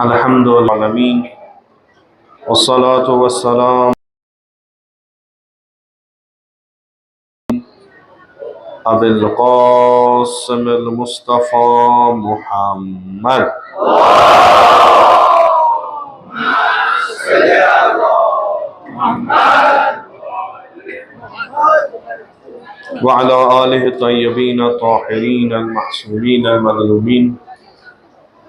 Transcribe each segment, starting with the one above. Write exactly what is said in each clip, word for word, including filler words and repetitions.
الحمد لله العالمين، والصلاة والسلام أبي القاسم المصطفى محمد وعلى آله الطيبين الطاهرين المعصومين المظلومين،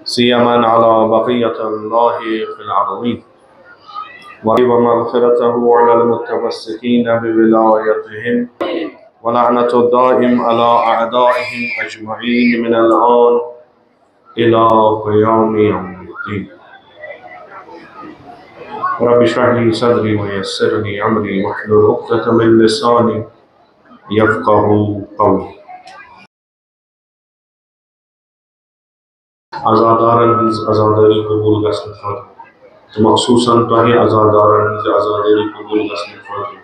سيما على بقية الله في الأرضين، ومغفرته على المتمسكين بولايتهم، ولعنة الدائم على أعدائهم أجمعين من الآن إلى قيام يوم الدين. رب اشرح لي صدري ويسر لي أمري واحلل عقدة من لساني يفقهوا قولي. عزادارن ہٕنٛز عزادٲری قبوٗل گژھنہٕ خٲطرٕ تہٕ مخصوٗصن تۄہہِ عزادارن ہٕنٛزِ عزادٲری قبوٗل گژھنہٕ خٲطرٕ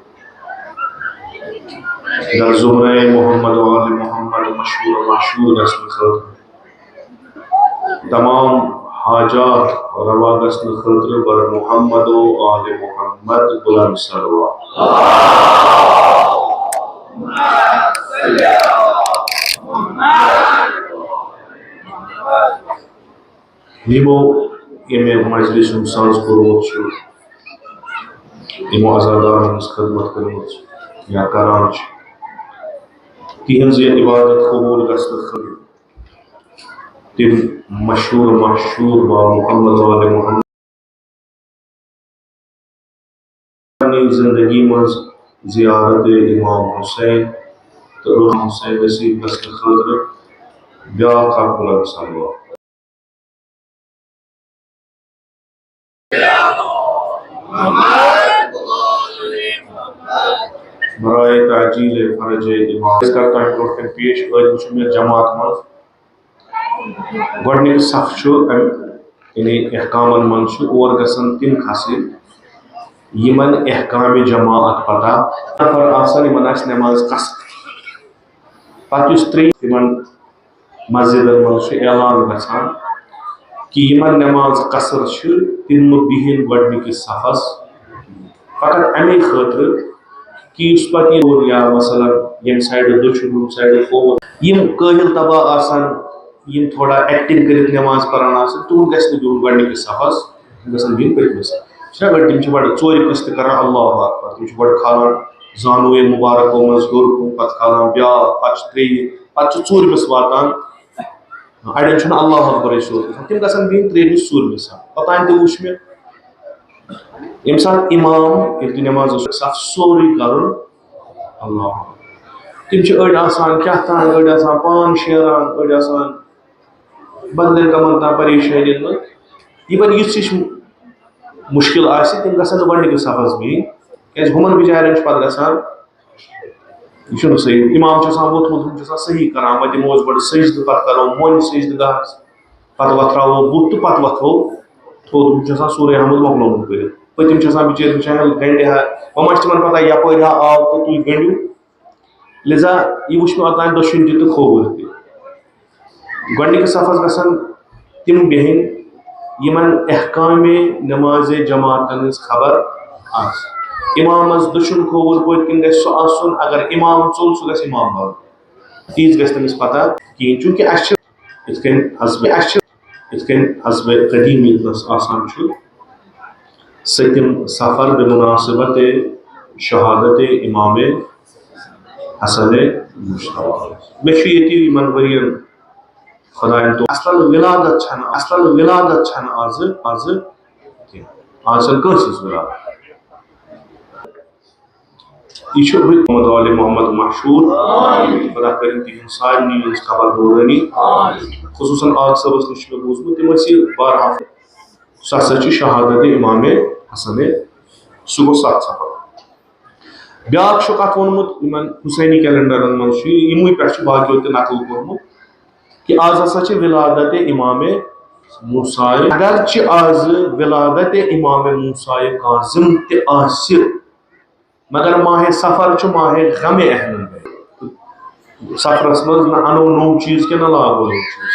در زمرہ محمد و آل محمد مشہوٗر و مشہوٗر گژھنہٕ خٲطرٕ، تمام حاجات روا گژھنہٕ خٲطرٕ بر محمد و آل محمد بلند صلوات۔ یِمو ییٚمہِ مجلس ہُنٛد ساز کوٚرمُت چھُ، یِمو عزادارن ہٕنٛز خدمت کٔرمٕژ یا کران چھِ، تِہنٛز یہِ عبادت قبوٗل گژھنہٕ خٲطرٕ تِم مشہوٗر مشہوٗر با محمد وال محمد پننہِ زندگی منٛز زیارت امام حسین تہٕ امام حسین نصیب گژھنہٕ خٲطرٕ بیٛاکھ اکھ بلند صلوات۔ برائے تعجیل فرج امام۔ أسۍ کَرو تۄہہِ برٛونٛہہ کَنہِ پیش، أتھۍ وٕچھِو مےٚ جماعت منٛز۔ گۄڈٕنیُک صف چھُ اَمہِ، یعنی احکامَن منٛز چھُ اور گژھان تِم کھسٕنۍ یِمن احکام جماعت پتہ نفر آسان، یِمن آسہِ نماز قصر۔ پتہٕ یُس ترٛیٚیِم تِمن مسجدن منٛز چھُ اعلان گژھان کہِ یِمن نماز قصر چھِ، تِم مہٕ بِہِن گۄڈٕنِکِس صفس، فقط اَمے خٲطرٕ کہِ یُس پتہٕ یہِ یا مثلاً ییٚمہِ سایڈٕ دٔچھُن، ہُمہِ سایڈٕ کھووُر، یِم کٲہِل طبع آسن، یِم تھوڑا ایکٹنگ کٔرِتھ نماز پران آسن، تِہُنٛد گژھِ نہٕ بِہُن گۄڈٕنِکِس صفس، تِم گژھن بِہِنۍ پٔتمِس۔ چھِنہ أڑۍ، تِم چھِ بَڑٕ ژورِ قٕسطٕ کران اللہ اکبر، تِم چھِ گۄڈٕ کھالان زانوٕے مُبارکو منٛز ہیوٚر کُن، پتہٕ کھالان بیٛاکھ، پتہٕ چھِ ترٛیٚیِم، پتہٕ چھِ ژوٗرمِس واتان۔ اڑٮ۪ن چھُنہٕ اللہ اکبرٕے سیوٚد گژھان، تِم گژھن بِہِنۍ ترٛیٚیِمِس، ژوٗرمِس صف۔ اوٚتام تہِ وٕچھ مےٚ، ییٚمہِ ساتہٕ اِمام، ییٚلہِ تہِ نٮ۪ماز اوس صف سورُے کرُن اللہ اکبر۔ تِم چھِ أڑۍ آسان کیٛاہ تام، أڑۍ آسان پان شیران، أڑۍ آسان بدلن کمن تام پریشٲنین منٛز۔ یِمن یُس ہِش مُشکِل آسہِ، تِم گژھن نہٕ گۄڈٕنِکِس صفس بِہِنۍ، کیٛازِ ہُمن بِچارٮ۪ن چھُ پتہٕ گژھان یہِ چھُنہٕ صحیح۔ اِمام چھُ آسان ووٚتھمُت، ہُم چھِ آسان صحیح کران، وۄنۍ دِمو أسۍ گۄڈٕ سجدٕ، پتہٕ کرو مۄنۍ سجدٕ گاہس، پتہٕ وۄتھراوو بُتھ تہٕ پتہٕ وۄتھو تھوٚد۔ ہُم چھِ آسان سورُے احمد مۄکلومُت کٔرِتھ، پٔتِم چھِ آسان بِچٲرۍ وٕچھان، ییٚلہِ گنٛڈِ ہا، وۄنۍ ما چھِ تِمن پتہ یپٲرۍ ہا آو تہٕ تُہۍ گنٛڈِو۔ لہذا یہِ وٕچھ مےٚ اوٚتام دٔچھُن تہِ تہٕ کھووُر تہِ۔ گۄڈٕنِکِس صفس گژھن تِم بِہِنۍ یِمن احکامِ نمازِ جماعتن ہٕنٛز خبر آسہِ۔ اِمامس دٔچھُن کھووُر پٔتۍ کِنۍ گژھِ سُہ آسُن، اگر اِمام ژوٚل، سُہ گژھِ اِمام بنُن۔ تیٖژ گژھِ تٔمِس پتہ کِہیٖنۍ، چوٗنٛکہِ اَسہِ چھِ یِتھ کٔنۍ حسبِ، اَسہِ چھِ یِتھ کٔنۍ حسبِ قدیٖمی ییٚتہِ نَس آسان چھُ، سٔتِم سفر بمناسبت شہادت امام حسن مجتبیٰ۔ مےٚ چھُ ییٚتہِ یِمن ؤرین خۄدایَن تو اصلاً ولادت چھَنہٕ، اصلاً ولادت چھَنہٕ آزٕ، آزٕ کینٛہہ۔ آز چھَنہٕ کٲنٛسہِ ہٕنٛز ولادت۔ یہِ چھُ محمد آل محمد مشہوٗر۔ خۄدا کٔرِن تِہِنٛز سارنٕے ہٕنٛز قبر نوٗرٲنی۔ خصوٗصاً آغا صٲبَس نِش چھُ مےٚ بوٗزمُت، تِم ٲسۍ یہِ بارہا، سُہ ہسا چھُ شہادت امام حسن، سُہ گوٚو ستھ سفر۔ بیٛاکھ چھُکھ اَتھ ووٚنمُت، یِمن حسینی کیلنڈرن منٛز چھُ یہِ، یِموٕے پٮ۪ٹھ چھُ باقیو تہِ نقل کوٚرمُت کہِ آز ہسا چھِ ولادت امام موسیٰ، اگرچہِ آز ولادت امام موسیٰ کاظم تہِ آسہِ، مگر ماہِ صفر چھُ ماہِ غمِ اہل بیت۔ صفرس منٛز نہ اَنو نوٚو چیٖز کینٛہہ، نہ لاگو نوٚو چیٖز۔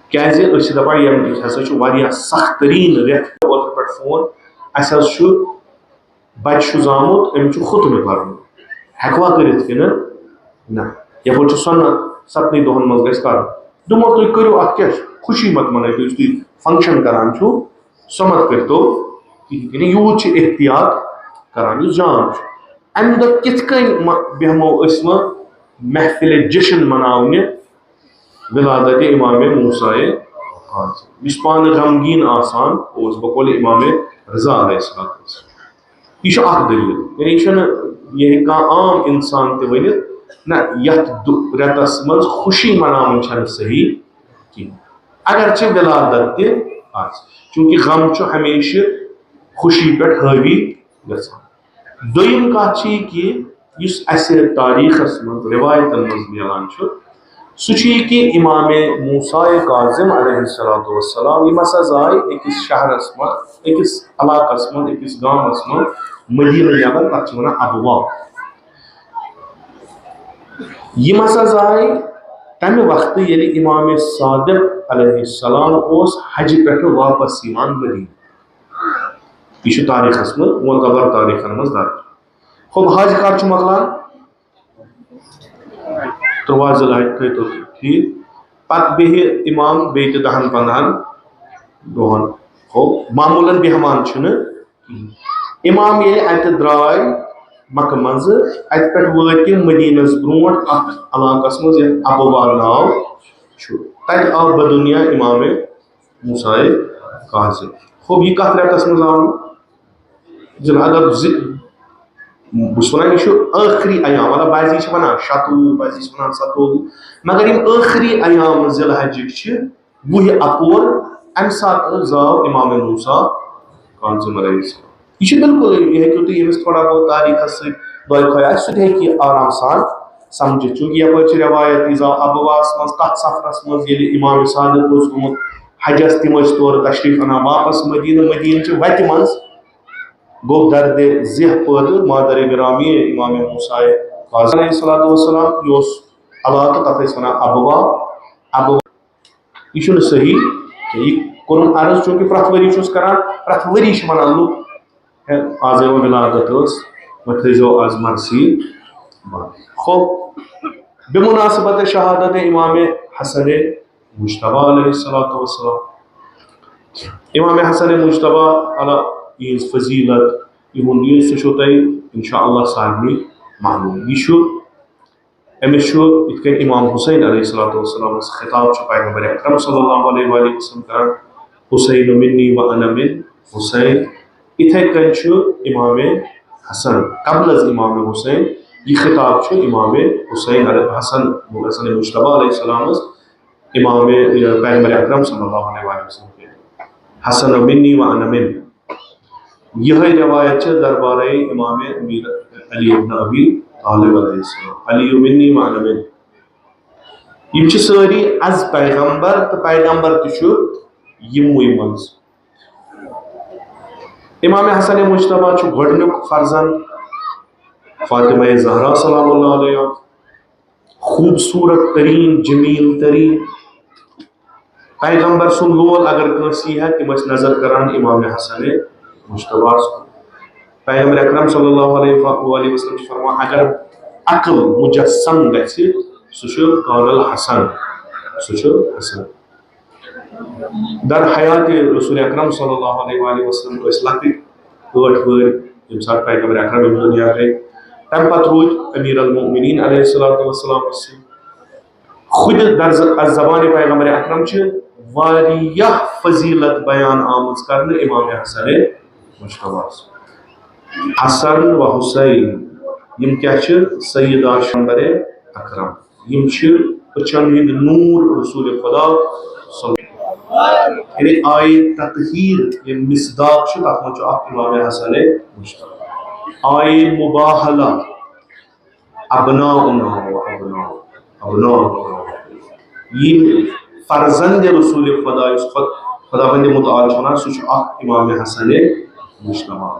کیازِ أسۍ چھِ دَپان، یِم ہسا چھُ واریاہ سخت تریٖن رٮ۪تھ۔ اوترٕ پٮ۪ٹھ فون، اَسہِ حظ چھُ بَچہٕ چھُ زامُت، أمِس چھُ خُطنہٕ پَرُن، ہٮ۪کوا کٔرِتھ کِنہٕ نہ؟ یَپٲرۍ چھُ سۄنَت، سَتنٕے دۄہَن منٛز گژھِ کَرُن۔ دوٚپمو، تُہۍ کٔرِو، اَتھ کیٛاہ چھُ؟ خوشی مت مَنٲیِو تُہۍ، یُس تُہۍ function کَران چھُو، سۄ مت کٔرۍتو کِہیٖنۍ تہِ نہٕ۔ یوٗت چھِ احتیاط کَران، یُس جان چھُ۔ اَمہِ دۄہ کِتھ کٔنۍ مہ-، بیٚہمو أسۍ وۄنۍ محفِلِ جشن مَناونہِ ولادتِ امام موسیٰ کاظم، یُس پانہٕ غمگیٖن آسان اوس بقول امام رضا علیہ الصلوۃ والسلام۔ یہِ چھُ اکھ دٔلیٖل، یعنی یہِ چھُنہٕ، یہِ ہیٚکہِ کانٛہہ عام اِنسان تہِ ؤنِتھ، نہ، یَتھ دُ-، رٮ۪تَس منٛز خوشی مَناوٕنۍ چھَنہٕ صحیح کِہیٖنۍ، اگرچہِ ولادت تہِ آسہِ، چوٗنٛکہِ غم چھُ ہمیشہِ خوشی پٮ۪ٹھ حٲوی گژھان۔ دوٚیِم کَتھ چھِ یہِ کہِ یُس اَسہِ تاریٖخَس منٛز، رِوایتَن منٛز مِلان چھُ، سُہ چھُ یہِ کہِ امام موسیٰ کاظم علیہ الصلوۃ والسلام، یِم ہسا زاے أکِس شہرَس منٛز، أکِس علاقَس منٛز، أکِس گامَس منٛز، مدینہ یَمَن، تَتھ چھِ وَنان ابوا۔ یِم ہسا زاے تَمہِ وقتہٕ، ییٚلہِ امام صادق علیہ السلام اوس حجہِ پٮ۪ٹھٕ واپس یِوان مدینہ۔ یہِ چھُ تاریٖخَس منٛز، معتبر تاریٖخَن منٛز درج۔ خب، حج کر چھُ مۄکلان؟ تُرٛواہ ذی الحج تھٲیتو تُہۍ، ٹھیٖک۔ پتہٕ بیٚہہِ امام بیٚیہِ تہِ دَہَن پنٛدہَن دۄہَن۔ خب، معموٗلَن بیٚہوان چھُنہٕ کِہیٖنۍ۔ امام ییٚلہِ اَتہِ درٛاے مکہٕ منٛزٕ، اَتہِ پٮ۪ٹھ وٲتۍ تِم مدیٖنَس برونٛٹھ اَتھ علاقَس منٛز، یَتھ ابوا ناو چھُ۔ تَتہِ آو بدُنیا امام موسیٰ کاظم۔ خب، یہِ کَتھ رٮ۪تَس منٛز آو؟ ذی الحج، اگر زِ-، بہٕ چھُس وَنان، یہِ چھُ ٲخری ایام، مطلب، بعضی چھِ وَنان شَتوُہ، بعضی چھِ وَنان سَتووُہ، مگر یِم ٲخری ایام ذی الحجٕکۍ چھِ، وُہہِ اَپور، اَمہِ ساتہٕ زاو امام موسیٰ کاظم علیہ السلام۔ یہِ چھُ بالکل، یہِ ہیٚکِو تُہۍ ییٚمِس تھوڑا بہت تاریٖخَس سۭتۍ دۄے خۄش آسہِ، سُہ تہِ ہیٚکہِ یہِ آرام سان سَمجھِتھ، چوٗنٛکہِ یَپٲرۍ چھِ رٮ۪وایت، یہِ زاو ابواہَس منٛز، تَتھ سفرَس منٛز، ییٚلہِ امام صادق اوس گوٚمُت حجَس، تِم ٲسۍ تورٕ تشریٖف اَنان واپَس مدیٖنہٕ، مدیٖنہٕ چہِ وَتہِ منٛز گوٚو دردِ ذیہ پٲدٕ مادر گرامی امام موسیٰ کاظم علیہ الصلوۃ والسلام۔ یہِ اوس علاقہٕ، تَتھ ٲسۍ وَنان ابوا۔ ابوا، یہِ چھُنہٕ صحیح کینٛہہ۔ یہِ کوٚرُن عرض، چوٗنٛکہِ پرٛٮ۪تھ ؤری چھُس کران، پرٛٮ۪تھ ؤری چھِ وَنان لُکھ، "ہے، آز ہے وۄنۍ ولادت ٲس، وۄنۍ تھٲیزیو آز مرثی بنٛد۔" خب، بمناسبت شہادت امام حسن مجتبیٰ علیہ الصلوۃ والسلام، امام حسن مجتبیٰ علیہ، یِہٕنٛز فضیلت، یِہُنٛد یہِ، سُہ چھُو تۄہہِ انشاءاللہ سارنٕے معلوم۔ یہِ چھُ، أمِس چھُ یِتھ کٔنۍ امام حسین علیہ الصلوۃ والسلامَس خطاب چھُ پیغمبر اکرم صلی اللہ علیہ وآلہ وسلم کران، "حسین منی و انا من حسین"، یِتھے کٔنۍ چھُ امام حسن قبل از امام حسین، یہِ خطاب چھُ امام حسین علیہ، حسن، حسن مجتبیٰ علیہ السلامَس امام، یہِ پیغمبر اکرم صلی اللہ علیہ وآلہ وسلم کٔرِتھ۔ "حسن منی و انا من"۔ یِہے روایت چھِ دربارے امام امیر علی ابن ابی طالب علیہ السلام، "علی منی و انا من"۔ یِم چھِ سٲری از پیغمبر تہٕ پیغمبر تہِ چھُ یِموٕے منٛز۔ امام حسن مجتبیٰ چھُ گۄڈٕنیُک فرزند فاطمہ زہرا سلام اللہ علیہا۔ خوٗبصوٗرت تریٖن، جمیٖل تریٖن۔ پیغمبر سُنٛد لول اگر کٲنٛسہِ یی ہا، تِم ٲسۍ نظر کران امام حسن مجتبیٰ ہَس کُن۔ پیغمبر اکرم صلی اللہ علیہ وآلہ وسلم چھُ فرماوان، اگر عقل مجسم گژھِ، سُہ چھُ کان الحسن، سُہ چھُ حسن۔ در حیات رسول اکرم صلی اللہ علیہ وآلہ وسلم ٲسۍ لۄکٕٹۍ ٲٹھ وٕہٕرۍ، ییٚمہِ ساتہٕ پیغمبر اکرم ییٚمہِ دُنیا گٔے۔ تَمہِ پتہٕ روٗدۍ امیر المؤمنین علیہ الصلوۃ والسلام سۭتۍ۔ خود درز از زبان پیغمبر اکرم چھِ واریاہ فضیلت بیان آمٕژ کرنہٕ امام حسن مجتبیٰ۔ حسن و حسین، یِم کیٛاہ چھِ؟ سیدہ پیغمبر اکرم۔ یِم چھِ أچھن ہٕنٛدۍ نوٗر رسول خدا صلی اللہ علیہ وسلم۔ یعنی آیے تطہیر، یِم مصداق چھِ، تَتھ منٛز چھُ اکھ امام حسن مجتبیٰ۔ آیے مباہلہ، ابناؤنا و ابناؤ، ابناؤ و ابناؤ۔ یِم فرزند رسول خدا یُس خد-، خداوند متعال چھُ وَنان، سُہ چھُ اکھ امام حسن مجتبیٰ۔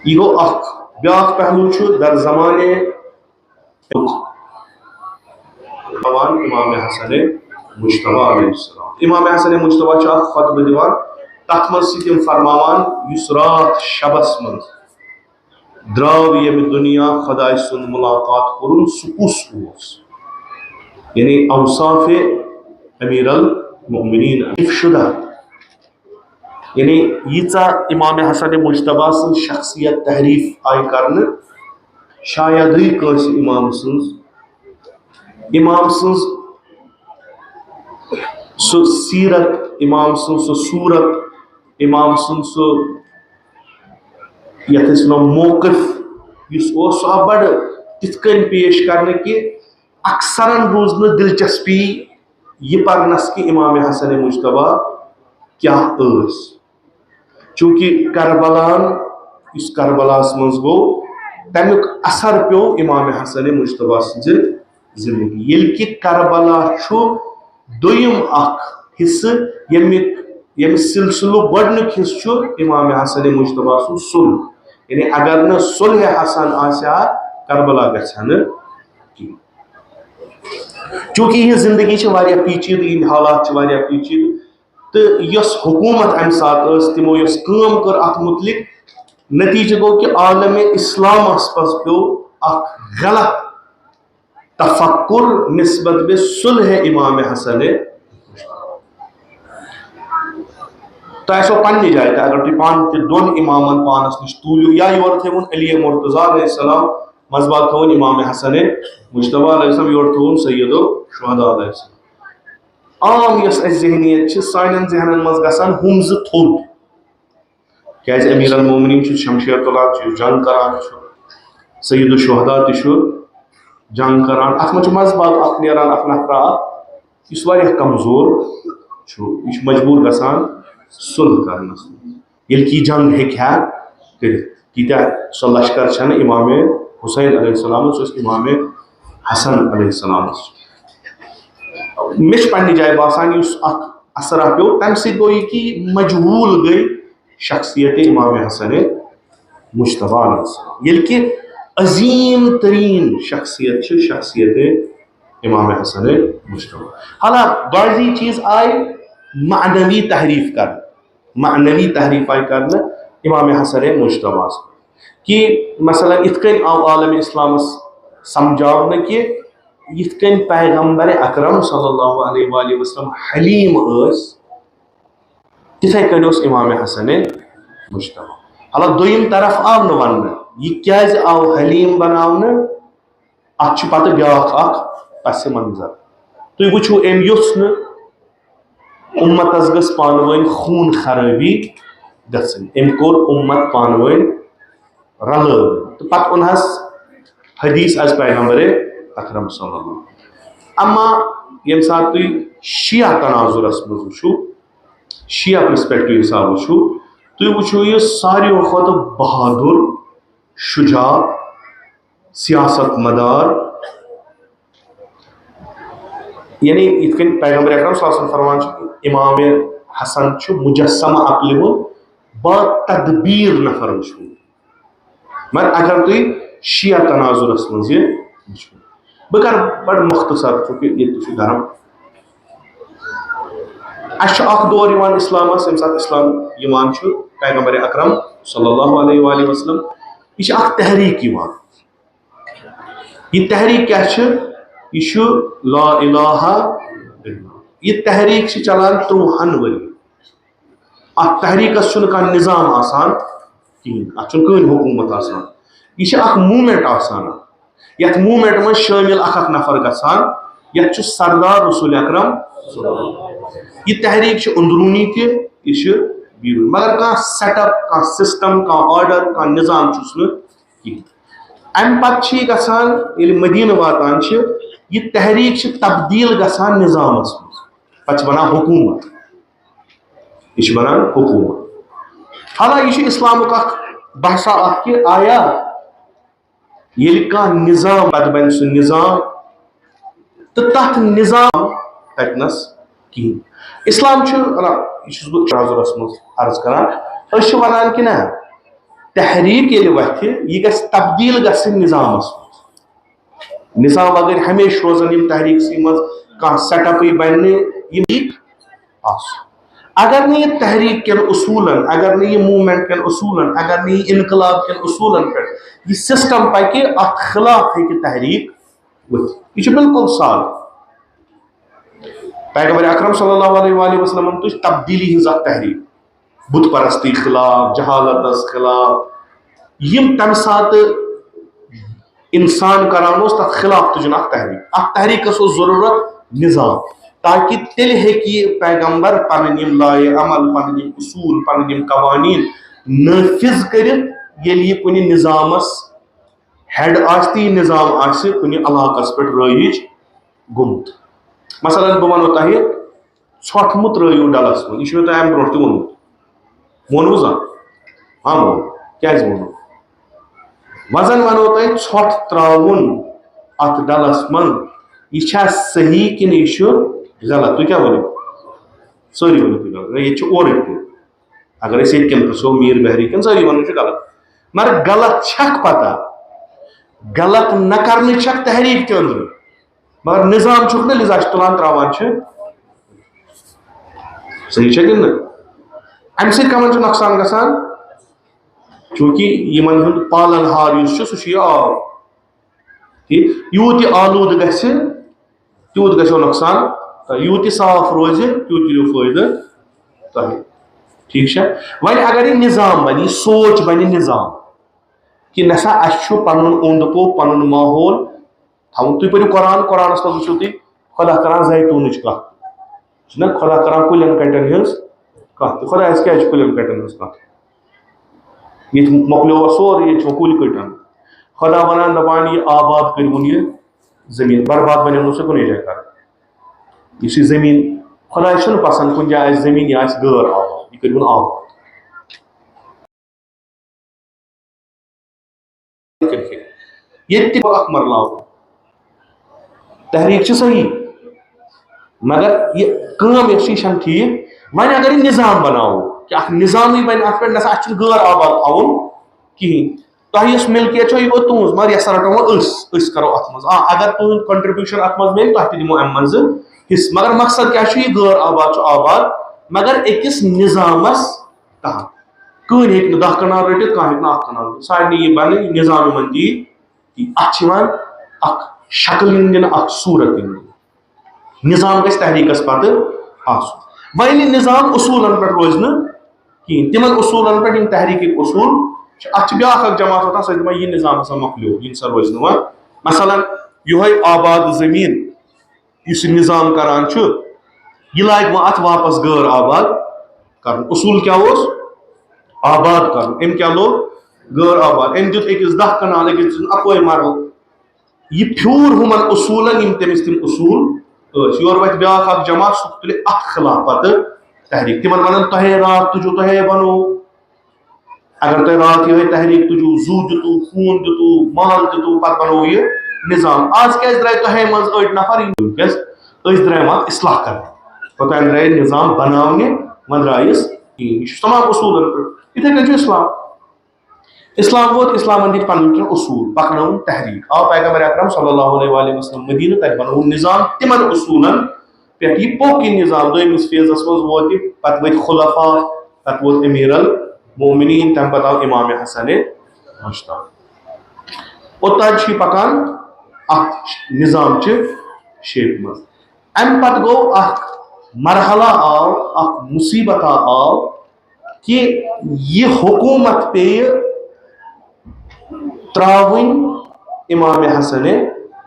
یہِ گوٚو اکھ۔ بیٛاکھ پہلو چھُ در زمانے امام حسن مجتبیٰ علیہ السلام۔ امام حسن مجتبیٰ چھُ اکھ خطبہٕ دِوان، تتھ منٛز چھِ تِم فرماوان، یُس راتھ شبس منٛز درٛاو ییٚمہِ دُنیا خۄداے سُنٛد مُلاقات کوٚرُن، سُہ کُس اوس؟ یعنی اوصاف امیر المؤمنین شدہ، یعنی ییٖژاہ امام حسن مجتبیٰ سٕنٛز شخصیت تعریف آیہِ کرنہٕ، شایدٕے کٲنٛسہِ امام سٕنٛز، امام سٕنٛز سُہ سیرت، امام سٕنٛز سُہ صورت، امام سُنٛد سُہ یتھ أسۍ ونو موقف یُس اوس، سُہ آو بڑٕ تِتھ کٔنۍ پیش کرنہٕ کہِ اکثرن روٗز نہٕ دلچسپی یہِ پرنس کہِ امام حسن مجتبیٰ کیٛاہ ٲسۍ۔ چونکہ کربلاہن، یُس کربلاہس منٛز گوٚو، تمیُک اثر پیوٚو امام حسن مجتبیٰ سٕنٛزِ زندگی۔ ییٚلہِ کہِ کربلا چھُ دوٚیِم اکھ حصہٕ، ییٚمیُک، ییٚمہِ سلسلُک گۄڈٕنیُک حصہٕ چھُ امام حسن مجتبیٰ سُنٛد صلح۔ یعنی اگر نہٕ صلح حسن آسہِ ہا، کربلا گژھِ ہا نہٕ کِہیٖنۍ۔ چونکہ یِہٕنٛز زندگی چھِ واریاہ پیچیدٕ، یِہٕنٛدۍ حالات چھِ واریاہ پیچیدٕ، تہٕ یۄس حکوٗمت اَمہِ ساتہٕ ٲس، تِمو یۄس کٲم کٔر اَتھ مُتعلِق، نتیٖجہٕ گوٚو کہِ عالم اسلامس پَز پیوٚو اکھ غلط تفکر نسبت بے صلح امام حسن۔ تۄہہِ آسیو پننہِ جایہِ تہِ، اگر تُہۍ پانہٕ تہِ دۄن امامن پانس نِش توٗلِو، یا یورٕ تھٲوُن علی مرتضیٰ علیہ السلام، منٛزٕ باگ تھٲوُن امام حسن مجتبیٰ علیہ السلام، یورٕ تھٲوُن سید الشہداء علیہ السلام۔ عام یۄس اَسہِ ذہنیت چھِ، سانٮ۪ن ذہنن منٛز گژھان ہُم زٕ تھوٚد۔ کیازِ امیر المومنین چھُ شمشیر تُلان، چھُ جنگ کران، چھُ سید الشہداء تہِ چھُ جنگ کران۔ اتھ منٛز چھُ منٛزٕ باگ اکھ نیران، اکھ نفرا اکھ، یُس واریاہ کمزور چھُ، یہِ چھُ مجبوٗر گژھان صلح کرنس۔ ییٚلہِ کہِ یہِ جنگ ہیٚکہِ ہا کٔرِتھ، تیٖتیٛاہ سۄ لشکر چھنہٕ امام حسین علیہ السلام، سُہ اوس امام حسن علیہ السلام۔ مےٚ چھُ پننہِ جایہِ باسان، یُس اکھ اثرا پیوٚو، تمہِ سۭتۍ گوٚو یہِ کہِ مجہوٗل گٔے شخصیت امام حسن مجتبیٰ علیہ السلام، ییٚلہِ کہِ عظیٖم تریٖن شخصیت چھِ شخصیت امام حسن مجتبیٰ۔ حالانکہ بعضی چیٖز آیہِ معنوی تحریف کرنہٕ، معنوی تحریف آیہِ کرنہٕ امام حسن مجتبیٰ ہس، کہ مثلاً یِتھ کٔنۍ آو عالم اسلامس سمجھاونہٕ کہ یِتھ کٔنۍ پیغمبر اکرم صلی اللہ علیہ وآلہ وسلم حلیم ٲسۍ، تِتھے کٔنۍ اوس امام حسن مجتبیٰ۔ حالانکہ دوٚیِم طرف آو نہٕ وننہٕ، یہِ کیازِ آو حلیم بناونہٕ، اتھ چھُ پتہٕ بیاکھ اکھ پس منظر۔ تُہۍ وٕچھِو، أمۍ یوٚژھ نہٕ اُمتس گٔژھ پانہٕ ؤنۍ خوٗن خرٲبی گژھٕنۍ، أمۍ کوٚر اُمت پانہٕ ؤنۍ رلٲو۔ تہٕ پتہٕ اوٚنہس حدیث از پیغمبر اکرم صلی اللہ علیہ وسلم۔ اما ییٚمہِ ساتہٕ تُہۍ شیعہ تناظرس منٛز وٕچھِو، شیعہ پرسپیکٹو حساب وٕچھِو، تُہۍ وٕچھِو یہِ ساروِیو کھۄتہٕ بہادُر، شجاع، سیاست مدار، یعنی یِتھ کٔنۍ پیغمبر اکرم صلی اللہ علیہ وسلم فرمان چھُ، امام حسن چھُ مجسمہ عقلہِ ہُنٛد با تدبیر نفر وٕچھمُت۔ مگر اگر تُہۍ شیعہ تناظرس منٛز یہِ وٕچھِو، بہٕ کرٕ بڑٕ مختصر، چونکہ ییٚتہِ چھُ گرم۔ اَسہِ چھُ اکھ دور یِوان اسلامس، ییٚمہِ ساتہٕ اسلام یِوان چھُ، پیغمبر اکرم صلی اللہ علیہ وآلہ وسلم، یہِ چھِ اکھ تحریک یِوان۔ یہِ تحریک کیٛاہ چھِ؟ یہِ چھُ لا الہ الا اللہ۔ یہِ تحریک چھِ چلان ترٛۆہَن ؤرۍ یَن۔ اَتھ تحریکَس چھُنہٕ کانٛہہ نظام آسان کِہیٖنۍ، اَتھ چھُنہٕ کٕہٕنۍ حکوٗمت آسان۔ یہِ چھِ اَکھ موٗمٮ۪نٛٹ آسان۔ یَتھ موٗمٮ۪نٛٹ منٛز شٲمِل اَکھ اَکھ نفر گژھان، یَتھ چھُ سردار رسول اکرم۔ یہِ تحریک چھِ أنٛدروٗنی تہِ، یہِ چھِ بیروٗنی۔ مگر کانٛہہ سیٹ اپ، کانٛہہ سسٹم، کانٛہہ آرڈر، کانٛہہ نظام چھُس نہٕ کِہیٖنۍ۔ اَمہِ پتہٕ چھِ یہِ گژھان، ییٚلہِ مدیٖنہٕ واتان چھِ، یہِ تحریٖک چھِ تبدیٖل گژھان نظامَس منٛز، پتہٕ چھِ بنان حکوٗمت، یہِ چھِ بنان حکوٗمت۔ حالانکہ یہِ چھُ اِسلامُک اکھ بحثا اکھ کہِ آیا ییٚلہِ کانٛہہ نظام پتہٕ بنہِ سُہ نظام، تہٕ تتھ نظام ہیٚکنس کِہیٖنۍ۔ اسلام چھُ، نہ، یہِ چھُس بہٕ تناظرس منٛز عرض کران، أسۍ چھِ ونان کہِ نہ، تحریٖک ییٚلہِ وۄتھِ، یہِ گژھِ تبدیٖل گژھٕنۍ نظامس منٛز۔ نظام وغٲر ہمیشہِ روزن یِم تحریٖکسٕے منٛز، کانٛہہ سیٹ اپٕے بنہِ نہٕ، یِم آسُن۔ اگر نہٕ یہِ تحریٖک کٮ۪ن اصوٗلن، اگر نہٕ یہِ موٗمینٹ کٮ۪ن اصوٗلن، اگر نہٕ یہِ انقلاب کٮ۪ن اصوٗلن پٮ۪ٹھ یہِ سسٹم پکہِ، اتھ خلاف ہیٚکہِ تحریٖک ؤتھِتھ۔ یہِ چھُ بالکل سادٕ۔ پیغمبر اکرم صلی اللہ علیہ وآلہ وسلمن تُج تبدیلی ہٕنٛز اکھ تحریٖک، بت پرستی خلاف، جہالتس خلاف، یِم تمہِ ساتہٕ انسان کران اوس، تتھ خلاف تُجُن اکھ تحریٖک۔ اتھ تحریٖکس اوس ضروٗرت نظام، تاکہِ تیٚلہِ ہیٚکہِ یہِ پیغمبر پنٕنۍ یِم لایحہ عمل، پنٕنۍ یِم اصوٗل، پنٕنۍ یِم قوانین نافذ کٔرِتھ، ییٚلہِ یہِ کُنہِ نظامس ہیڈ آسہِ تہٕ یہِ نظام آسہِ کُنہِ علاقس پٮ۪ٹھ رٲیِج گوٚمُت۔ مثلاً، بہٕ وَنو تۄہہِ، ژھۄٹھ مہٕ ترٛٲیِو ڈلس منٛز، یہِ چھُ مےٚ تۄہہِ اَمہِ برونٛٹھ تہِ ووٚنمُت۔ ووٚنوُ زانٛہہ؟ ہاں، ووٚن۔ کیٛازِ ووٚنوُ؟ وۄنۍ زن وَنو تۄہہِ، ژھۄٹھ ترٛاوُن اَتھ ڈلس منٛز، یہِ چھا صحیح کِنہٕ یہِ چھُ غلط؟ تُہۍ کیٛاہ ؤنِو؟ سٲری ؤنِو تُہۍ غلط۔ نہ، ییٚتہِ چھُ اورٕکۍ تہِ۔ اگر أسۍ ییٚتہِ کٮ۪ن پرٛژھو، میٖر بحری کٮ۪ن، سٲری وَنان چھِ غلط۔ مگر غلط چھکھ پتہ؟ غلط نہ کرنٕچ چھکھ تحریٖک تہِ أنٛدرٕ؟ مگر نظام چھُکھ نہٕ، لذا چھِ تُلان ترٛاوان چھِ۔ صحیح چھا کِنہٕ نہٕ؟ اَمہِ سۭتۍ کَمَن چھُ نۄقصان گژھان؟ چوٗنٛکہِ یِمَن ہُنٛد پالَن ہار یُس چھُ، سُہ چھُ یہِ آب۔ ٹھیٖک؟ یوٗت یہِ آلوٗدٕ گژھِ، تیوٗت گژھیو نۄقصان، تہٕ یوٗت یہِ صاف روزِ، تیوٗت یِیو فٲیدٕ تۄہہِ۔ ٹھیٖک چھا؟ وۄنۍ اگر یہِ نظام بَنہِ، یہِ سونٛچ بَنہِ نظام، کہِ نسا اَسہِ چھُ پَنُن اوٚنٛد پوٚک، پَنُن ماحول تھاوُن۔ تُہۍ پٔرِو قرآن، قرآنَس منٛز وٕچھِو تُہۍ خۄدا کران زیتوٗنٕچ کَتھ۔ چھُنہ خۄدا کران کُلٮ۪ن کَٹٮ۪ن ہٕنٛز کَتھ؟ تہٕ خۄدایَس کیٛازِ چھِ کُلٮ۪ن کَٹٮ۪ن ہٕنٛز کَتھ؟ ییٚتہِ مۄکلیو سورُے، ییٚتہِ چھُ کُلۍ کٔٹۍ اَنُن۔ خۄدا وَنان، دَپان، یہِ آباد کٔرۍوُن یہِ زٔمیٖن، برباد بَنیو نہٕ سُہ کُنے جایہِ کَرُن۔ یُس یہِ زٔمیٖن، خۄدایَس چھُنہٕ پَسنٛد کُنہِ جایہِ آسہِ زٔمیٖن، یہِ آسہِ غٲر آباد، یہِ کٔرۍوُن آباد۔ کٔرِتھ۔ ییٚتہِ تہِ گوٚو اکھ مرلاوُن۔ تحریٖک چھِ صحیح، مگر یہِ کٲم یۄس چھِ، یہِ چھَنہٕ ٹھیٖک۔ وۄنۍ اگر یہِ نظام بناوو، کہِ اکھ نظامٕے بنہِ اَتھ پٮ۪ٹھ، نہ سا اَتھ چھُنہٕ غٲر آباد تھاوُن کِہیٖنۍ۔ تۄہہِ یۄس مِلکیت چھو، یہِ گوٚو تُہٕنٛز، مگر یہِ ہسا رَٹو وۄنۍ أسۍ، أسۍ کَرو اَتھ منٛز۔ آ، اگر تُہُنٛد contribution اَتھ منٛز میلہِ، تۄہہِ تہِ دِمو اَمہِ منٛزٕ حصہٕ۔ مگر مقصد کیٛاہ چھُ؟ یہِ غٲر آباد چھُ آباد، مگر أکِس نظامَس تحت۔ کٕہٕنۍ ہیٚکہِ نہٕ دَہ کنال رٔٹِتھ، کانٛہہ ہیٚکہِ نہٕ اَکھ کنال رٔٹِتھ۔ سارنٕے یی بَنٕنۍ، نظام یِمَن دِیہِ۔ اَتھ چھِ یِوان اَکھ شکل یِنہٕ دِنہٕ، اَکھ صوٗرت یِنہٕ دِنہٕ۔ نظام گژھِ تحریٖکَس پَتہٕ آسُن۔ وۄنۍ ییٚلہِ نظام اصوٗلَن پٮ۪ٹھ روزِ نہٕ کِہیٖنۍ، تِمَن اصوٗلَن پٮ۪ٹھ، یِم تحریٖکٕکۍ اصوٗل چھِ، اَتھ چھِ بیٛاکھ اَکھ جماعت وۄتھان، سۄ چھِ دَپان، یہِ نظام ہسا مۄکلیو، یہِ نسا روزِ نہٕ وۄنۍ۔ مثلاً، یِہوٚے آباد زٔمیٖن یُس یہِ نظام کران چھُ، یہِ لاگہِ وۄنۍ اَتھ واپس غٲر آباد کرُن۔ اصوٗل کیٛاہ اوس؟ آباد کرُن۔ أمۍ کیٛاہ لوگ؟ غٲر آباد۔ أمۍ دیُت أکِس دَہ کنال، أکِس دیُت اَکوے مرلہٕ۔ یہِ پھیوٗر ہُمن اصوٗلن، یِم تٔمِس تِم اصوٗل ٲسۍ۔ یورٕ وَتھِ بیٛاکھ اکھ جماعت، سُہ تُلہِ اَتھ خلاف پتہٕ تحریٖک۔ تِمن وَنان، تۄہے راتھ تُجو، تۄہے بنوو۔ اگر تۄہہِ راتھ یِہوٚے تحریٖک تُجوٗ، زُو دیُتوٗ، خوٗن دیُتوٗ، مال دیُتوٗ، پتہٕ بنوو یہِ نظام۔ آز کیٛازِ درٛاے تۄہے منٛز أڑۍ نفر؟ یِم کیٛازِ؟ أسۍ درٛاے وۄنۍ اصلاح کرنہِ۔ اوٚتام درٛاے نظام بناونہِ، وۄنۍ درٛایس کِہیٖنۍ۔ یہِ چھُ تمام اصوٗلن پٮ۪ٹھ۔ یِتھے کٔنۍ چھُ اسلام۔ اسلام ووت، اسلامن دِتۍ پنٕنۍ کینٛہہ اصوٗل، پکنٲوٕن تحریٖک۔ آو پیغمبر اکرم صلی اللہ علیہ وآلہ وسلم مدینہ، تتہِ بنووُن نظام تِمن اصوٗلن پٮ۪ٹھ۔ یہِ پوٚک یہِ نظام، دوٚیمِس فیزس منٛز ووت یہِ، پتہٕ ؤتھۍ خلفا، پتہٕ ووت امیر المومنین، تمہِ پتہٕ آو امام حسن مجتبیٰ۔ اوٚتام چھُ یہِ پکان اتھ نظام چہِ شیپہِ منٛز۔ امہِ پتہٕ گوٚو اکھ مرحلہ آو، اکھ مصیبت آو، کہِ یہِ حکوٗمت پیٚیہِ ترٛاوٕنۍ امام حسن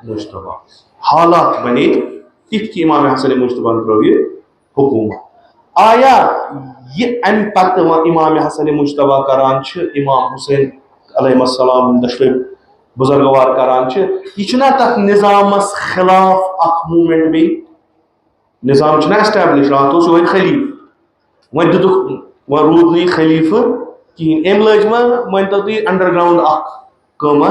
مجتبیٰ۔ حالات بنے تِتھۍ کہِ امام حسن مجتبیٰ ہن ترٛٲو یہِ حکوٗمت۔ آیا یہِ امہِ پتہٕ وۄنۍ امام حسن مجتبیٰ کران چھِ، امام حسین علیہ السلام دۄشوے بزرگوار کران چھِ، یہِ چھُنہ تتھ نظامس خلاف اکھ موٗمینٹ بیٚیہِ؟ نظام چھُنہ ایسٹیبلش، راتھ اوس یِہوٚے خلیٖفہٕ، وۄنۍ دِتُکھ، وۄنۍ روٗد نہٕ یہِ خلیٖفہٕ کِہیٖنۍ۔ أمۍ لٲج وۄنۍ، مٲنۍ تو تُہۍ، انڈر گراؤنڈ اکھ کٲمہ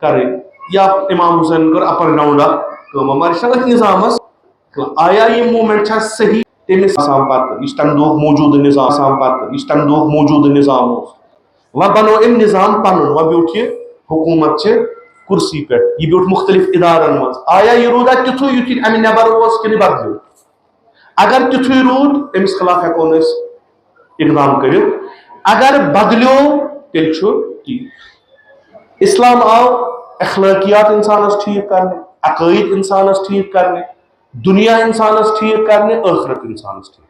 کرٕنۍ، یا امام حسینن کٔر اپر گراؤنڈ اکھ کٲمہ، مگر یہِ چھُنہ أتھۍ نظامس۔ آیا یہِ موٗمینٹ چھا صحیح؟ تٔمِس آسان پتہٕ، یُس تمہِ دۄہُک موجودٕ نظام آسان پتہٕ، یُس تمہِ دۄہُک موجودٕ نظام اوس، وۄنۍ بنوو أمۍ نظام پنُن، وۄنۍ بیوٗٹھ یہِ حکوٗمت چہِ کُرسی پٮ۪ٹھ، یہِ بیوٗٹھ مُختٔلِف ادارن منٛز۔ آیا یہِ روٗدا تیُتھُے یُتھ یہِ امہِ نٮ۪بر اوس کِنہٕ بدلیو؟ اگر تیُتھُے روٗد، أمِس خلاف ہٮ۪کو نہٕ أسۍ اقدام کٔرِتھ۔ اگر بدلیو، تیٚلہِ چھُ ٹھیٖک۔ اسلام آو اخلٲقیات انسانس ٹھیٖک کرنہِ، عقٲید انسانس ٹھیٖک کرنہِ، دُنیا انسانس ٹھیٖک کرنہِ، ٲخرت انسانس ٹھیٖک۔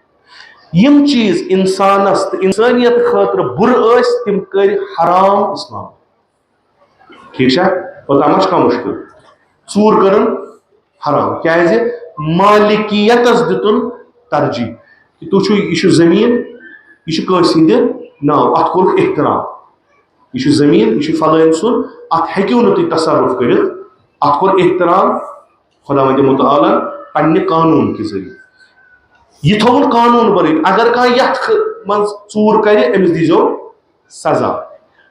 یِم چیٖز انسانس تہٕ انسٲنیت خٲطرٕ بُرٕ ٲسۍ، تِم کٔرۍ حرام اسلام۔ ٹھیٖک چھا؟ اوٚتام ما چھُ کانٛہہ مُشکِل؟ ژوٗر کٔرٕن حرام۔ کیٛازِ؟ مالکیتس دیُتُن ترجیح۔ کہِ تُہۍ چھِو، یہِ چھُ زٔمیٖن، یہِ چھُ کٲنٛسہِ ہِنٛدِ ناو، اتھ کوٚرُکھ احترام۔ یہِ چھُ زٔمیٖن، یہِ چھُ فلٲنۍ سُنٛد، اتھ ہیٚکِو نہٕ تُہۍ تصرف کٔرِتھ۔ اتھ کوٚر احترام خداوند متعالن پننہِ قانوٗن کہِ ذٔریعہٕ۔ یہِ تھوٚوُن قانوٗن بنٲوِتھ، اگر کانٛہہ یتھ خ-، منٛز ژوٗر کرِ، أمِس دیٖزیو سزا۔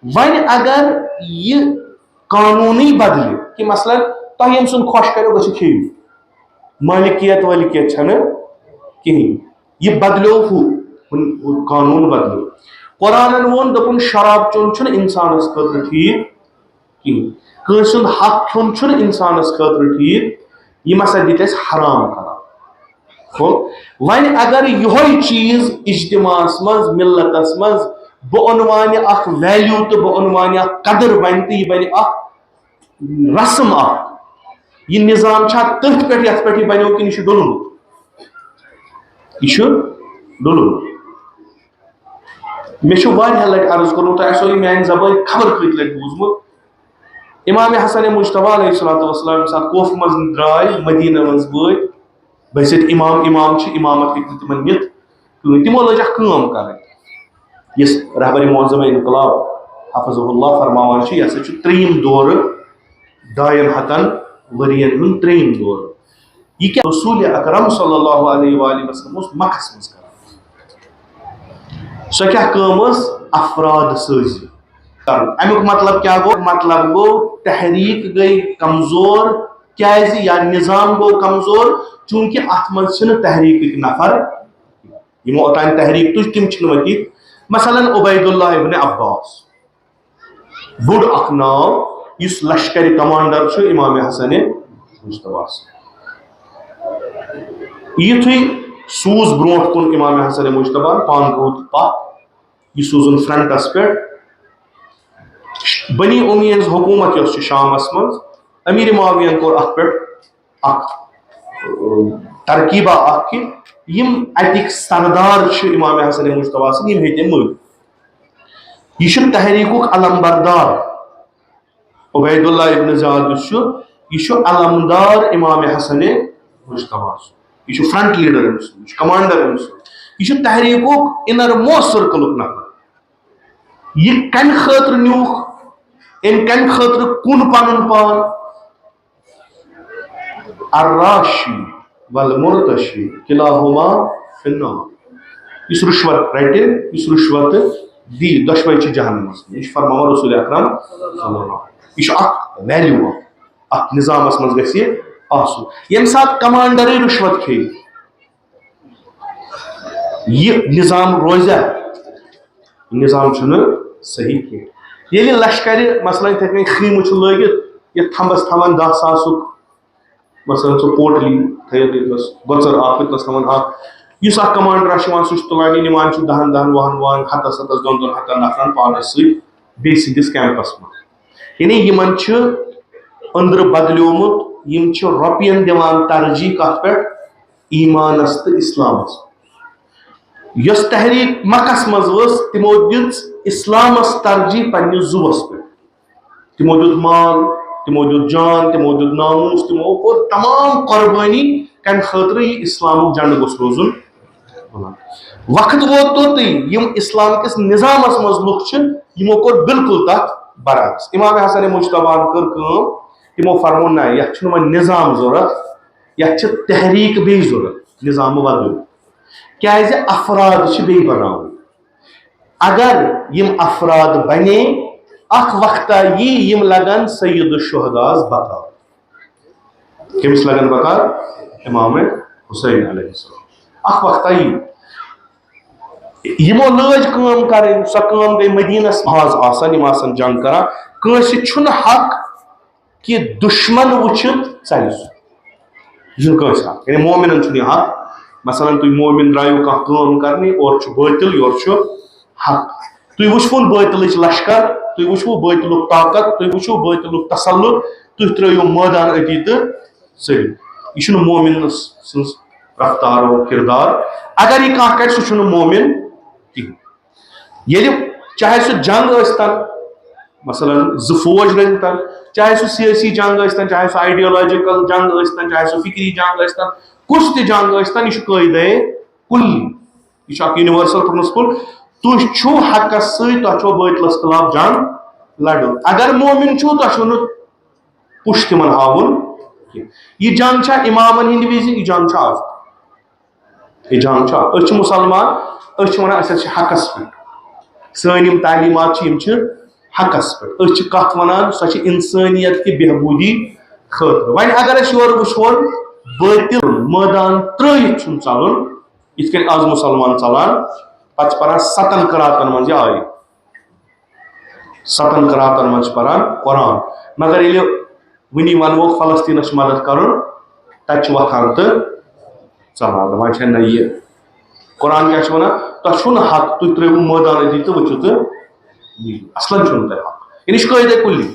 وۄنۍ اگر یہِ قانوٗنٕے بدلہِ، کہِ مثلاً تۄہہِ ییٚمہِ سُنٛد خۄش کریو، گٔژھِو کھیٚیِو، مٲلکیت وٲلکیت چھنہٕ کِہیٖنۍ، یہِ بدلیو ہُہ، ہُہ قانوٗن بدلیو۔ قرآنن ووٚن، دوٚپُن، شراب چیوٚن چھُنہٕ انسانس خٲطرٕ ٹھیٖک کِہیٖنۍ، کٲنٛسہِ ہُنٛد حق کھیوٚن چھُنہٕ انسانس خٲطرٕ ٹھیٖک، یِم ہسا دِتۍ اَسہِ حرام قرار۔ گوٚو؟ وۄنۍ اگر یِہوٚے چیٖز اجتماعس منٛز، ملتس منٛز، بہٕ عنوانہِ اکھ value تہٕ بہٕ عنوانہِ اکھ قدر بنہِ تہٕ یہِ بنہِ اکھ رسم اکھ، یہِ نظام چھا تٔتھۍ پٮ۪ٹھ یتھ پٮ۪ٹھ یہِ بنیو کِنہٕ یہِ چھُ ڈوٚلمُت؟ یہِ چھُ ڈوٚلمُت۔ مےٚ چھُ واریاہ لٹہِ عرض کوٚرمُت، تۄہہِ آسیو یہِ میانہِ زبٲنۍ خبر کۭتۍ لٹہِ بوٗزمُت۔ امام حسن مجتبیٰ علیہ الصلوۃ والسلام ییٚمہِ ساتہٕ کوفہٕ منٛز درٛاے، مدینہ منٛز وٲتۍ، بحیثیت امام، امام چھِ، امامت ہیٚکہِ نہٕ تِمن نِتھ کٕہٕنۍ۔ تِمو لٔج اکھ کٲم کرٕنۍ۔ یُس رہبر معظم انقلاب حفظہ اللہ فرماوان چھِ، یہِ ہسا چھُ ترٛیٚیِم دورٕ، ڈاین ہتن ؤرین ہُنٛد ترٛیٚیِم دورٕ۔ یہِ کیٛاہ؟ رسول اکرم صلی اللہ علیہ وآلہ وسلم اوس مکس منٛز کران۔ سۄ کیٛاہ کٲم ٲس؟ افراد سٲزی کرُن۔ امیُک مطلب کیٛاہ گوٚو؟ مطلب گوٚو، تحریک گٔے کمزور۔ کیٛازِ؟ یا نظام گوٚو کمزور، چوٗنٛکہِ اتھ منٛز چھِنہٕ تحریکٕکۍ نفر، یِمو اوٚتام تحریک تُج، تِم چھِنہٕ وۄنۍ تِتھۍ۔ مثلاً عبید اللہ ابن عباس، بوٚڑ اکھ ناو، یُس لشکرِ کمانڈر چھُ امام حسن مجتبیٰ۔ یُتھُے سوٗز برونٛٹھ کُن امام حسن مجتبیٰ، پانہٕ روٗد پتھ، یہِ سوٗزُن فرنٹس پٮ۪ٹھ۔ بنی امیہ ہٕنٛز حکوٗمت یۄس چھِ شامس منٛز، امیر معاویہ یَن کوٚر اتھ پٮ۪ٹھ اکھ، ٲ، ترکیبہ اکھ، کہِ یِم اتِکۍ سردار چھِ امام حسن مجتبیٰ سٕنٛدۍ، یِم ہیٚتۍ أمۍ مٔلۍ۔ یہِ چھُ تحریکُک علمبردار۔ عبید اللہ ابن زیاد یُس چھُ، یہِ چھُ علمدار امام حسن مجتبیٰ سُنٛد۔ یہِ چھُ فرنٹ لیڈر أمۍ سُنٛد، یہِ چھُ کمانڈر أمۍ سُنٛد۔ یہِ چھُ تحریکُک inner most circle-ُک نفر۔ یہِ کمہِ خٲطرٕ نیوٗکھ؟ أمۍ کمہِ خٲطرٕ کُن پنُن پان؟ الراشی والمرتشی کلاہما فی النار۔ یُس رُشوت رٹہِ، یُس رُشوت دی، دۄشوے چھِ جہنمس منٛز۔ یہِ چھُ فرماوان رسول اکرم صلی اللہ علیہ وسلم۔ یہِ چھُ اکھ value اکھ، اتھ نظامس منٛز گژھِ یہِ آسُن۔ ییٚمہِ ساتہٕ کمانڈرٕے رُشوت کھیٚیہِ، یہِ نظام روزیا؟ نظام چھُنہٕ صحیح کینٛہہ۔ ییٚلہِ لشکرِ، مثلاً، یِتھَے کٔنۍ خیمہٕ چھُ لٲگِتھ، یَتھ تھمبس تھاوان دَہ ساسُک، مثلاً، سُہ پوٹلی تھٲیِتھ ییٚتنَس گۄژٕر اَکھ، ییٚتنَس تھاوان اَکھ، یُس اَکھ کمانڈرا چھُ یِوان، سُہ چھُ تُلان یہِ، نِوان چھُ دَہَن دَہَن، وُہَن وُہَن، ہَتَس ہَتَس، دۄن دۄن ہَتَن نفرَن پانَس سۭتۍ بیٚیہِ سٕنٛدِس کیمپَس منٛز۔ یعنی یِمَن چھُ أنٛدرٕ بدلیومُت، یِم چھِ رۄپیَن دِوان ترجیح کَتھ پٮ۪ٹھ؟ ایٖمانَس تہٕ اِسلامَس۔ یۄس تحریک مکس منٛز ؤژھ، تِمو دِژ اسلامس ترجیح پننِس زُوس پٮ۪ٹھ۔ تِمو دیُت مال، تِمو دیُت جان، تِمو دیُت ناموس، تِمو کوٚر تمام قربٲنی کمہِ خٲطرٕ؟ یہِ اسلامُک جنڈٕ گوٚژھ روزُن بلند۔ وقت ووت توٚتُے، یِم اسلام کِس نظامس منٛز لُکھ چھِ، یِمو کوٚر بالکل تتھ برعکس۔ امام حسن مجتبیٰ ہن کٔر کٲم، تِمو فرموو، نہ، یتھ چھُنہٕ وۄنۍ نظام ضروٗرت، یتھ چھِ تحریک بیٚیہِ ضروٗرت، نظام بدل۔ کیازِ افراد چھِ بیٚیہِ بناوٕنۍ۔ اگر یِم افراد بنے، اکھ وقتا یی یِم لگن سید الشہداس بکار۔ کٔمِس لگن بکار؟ امام حسین علیہ السلام۔ اکھ وقتا یی۔ یِمو لٲج کٲم کرٕنۍ، سۄ کٲم گٔے مدینس محاذ آسان، یِم آسان جنگ کران۔ کٲنٛسہِ چھُنہٕ حق کہِ دُشمن وٕچھِتھ ژلہِ سُہ۔ یہِ چھُنہٕ کٲنٛسہِ حق، یعنی مومنن چھُنہٕ یہِ حق۔ مثلاً تُہۍ مومِن درٛایِو کانٛہہ کٲم کرنہِ، اورٕ چھُ بٲطِل، یورٕ چھُ حق۔ تُہۍ وٕچھوُن بٲطِلٕچ لشکر، تُہۍ وٕچھوُ بٲطِلُک طاقت، تُہۍ وٕچھوُ بٲطِلُک تسلط، تُہۍ ترٛٲیِو مٲدان أتی تہٕ ژٔلِو۔ یہِ چھُنہٕ مومِن سٕنٛز رفتار و کردار۔ اگر یہِ کانٛہہ کرِ، سُہ چھُنہٕ مومِن کِہیٖنۍ۔ ییٚلہِ چاہے سُہ جنگ ٲسۍتن، مثلاً زٕ فوج رٔلۍتن، چاہے سُہ سیٲسی جنگ ٲسۍتن، چاہے سُہ ideological جنگ ٲسۍتن، چاہے سُہ فکری جنگ ٲسۍتن، کُس تہِ جنگ ٲسۍتن، یہِ چھُ قٲعدے کُلی۔ یہِ چھُ اکھ universal principle۔ تُہۍ چھِو حقس سۭتۍ، تۄہہِ چھُو بٲطلس خلاف جنگ لڑُن۔ اگر مومِن چھِو، تۄہہِ چھُو نہٕ پُش تِمن ہاوُن کینٛہہ۔ یہِ جنگ چھا امامن ہٕنٛدِ وِزِ؟ یہِ جنگ چھا از؟ یہِ جنگ چھا؟ أسۍ چھِ مُسلمان، أسۍ چھِ ونان أسۍ حظ چھِ حقس پٮ۪ٹھ۔ سٲنۍ یِم تعلیٖمات چھِ، یِم چھِ حقس پٮ۪ٹھ۔ أسۍ چھِ کتھ ونان، سۄ چھِ انسٲنیت کہِ بہبوٗدی خٲطرٕ۔ وۄنۍ اگر أسۍ یورٕ وٕچھون، بٲطِل مٲدان ترٲوِتھ چھُنہٕ ژلُن، یِتھ کٔنۍ از مُسلمان ژلان، پتہٕ چھِ پران ستن قراتن منٛز یہِ آیہِ۔ ستن قراتن منٛز چھِ پران قرآن، مگر ییٚلہِ وٕنی ونوکھ فلسطینس چھِ مدد کرُن، تتہِ چھِ وۄتھان تہٕ ژلان، دپان چھِ نہ یہِ قرآن کیٛاہ چھُ ونان، تۄہہِ چھُو نہٕ حق، تُہۍ ترٲیِو مٲدان أتی تہٕ وٕچھِو تہٕ نِیِو۔ اصلاً چھُنہٕ تۄہہِ حق، یعنی یہِ چھُ قٲعدے کُلی۔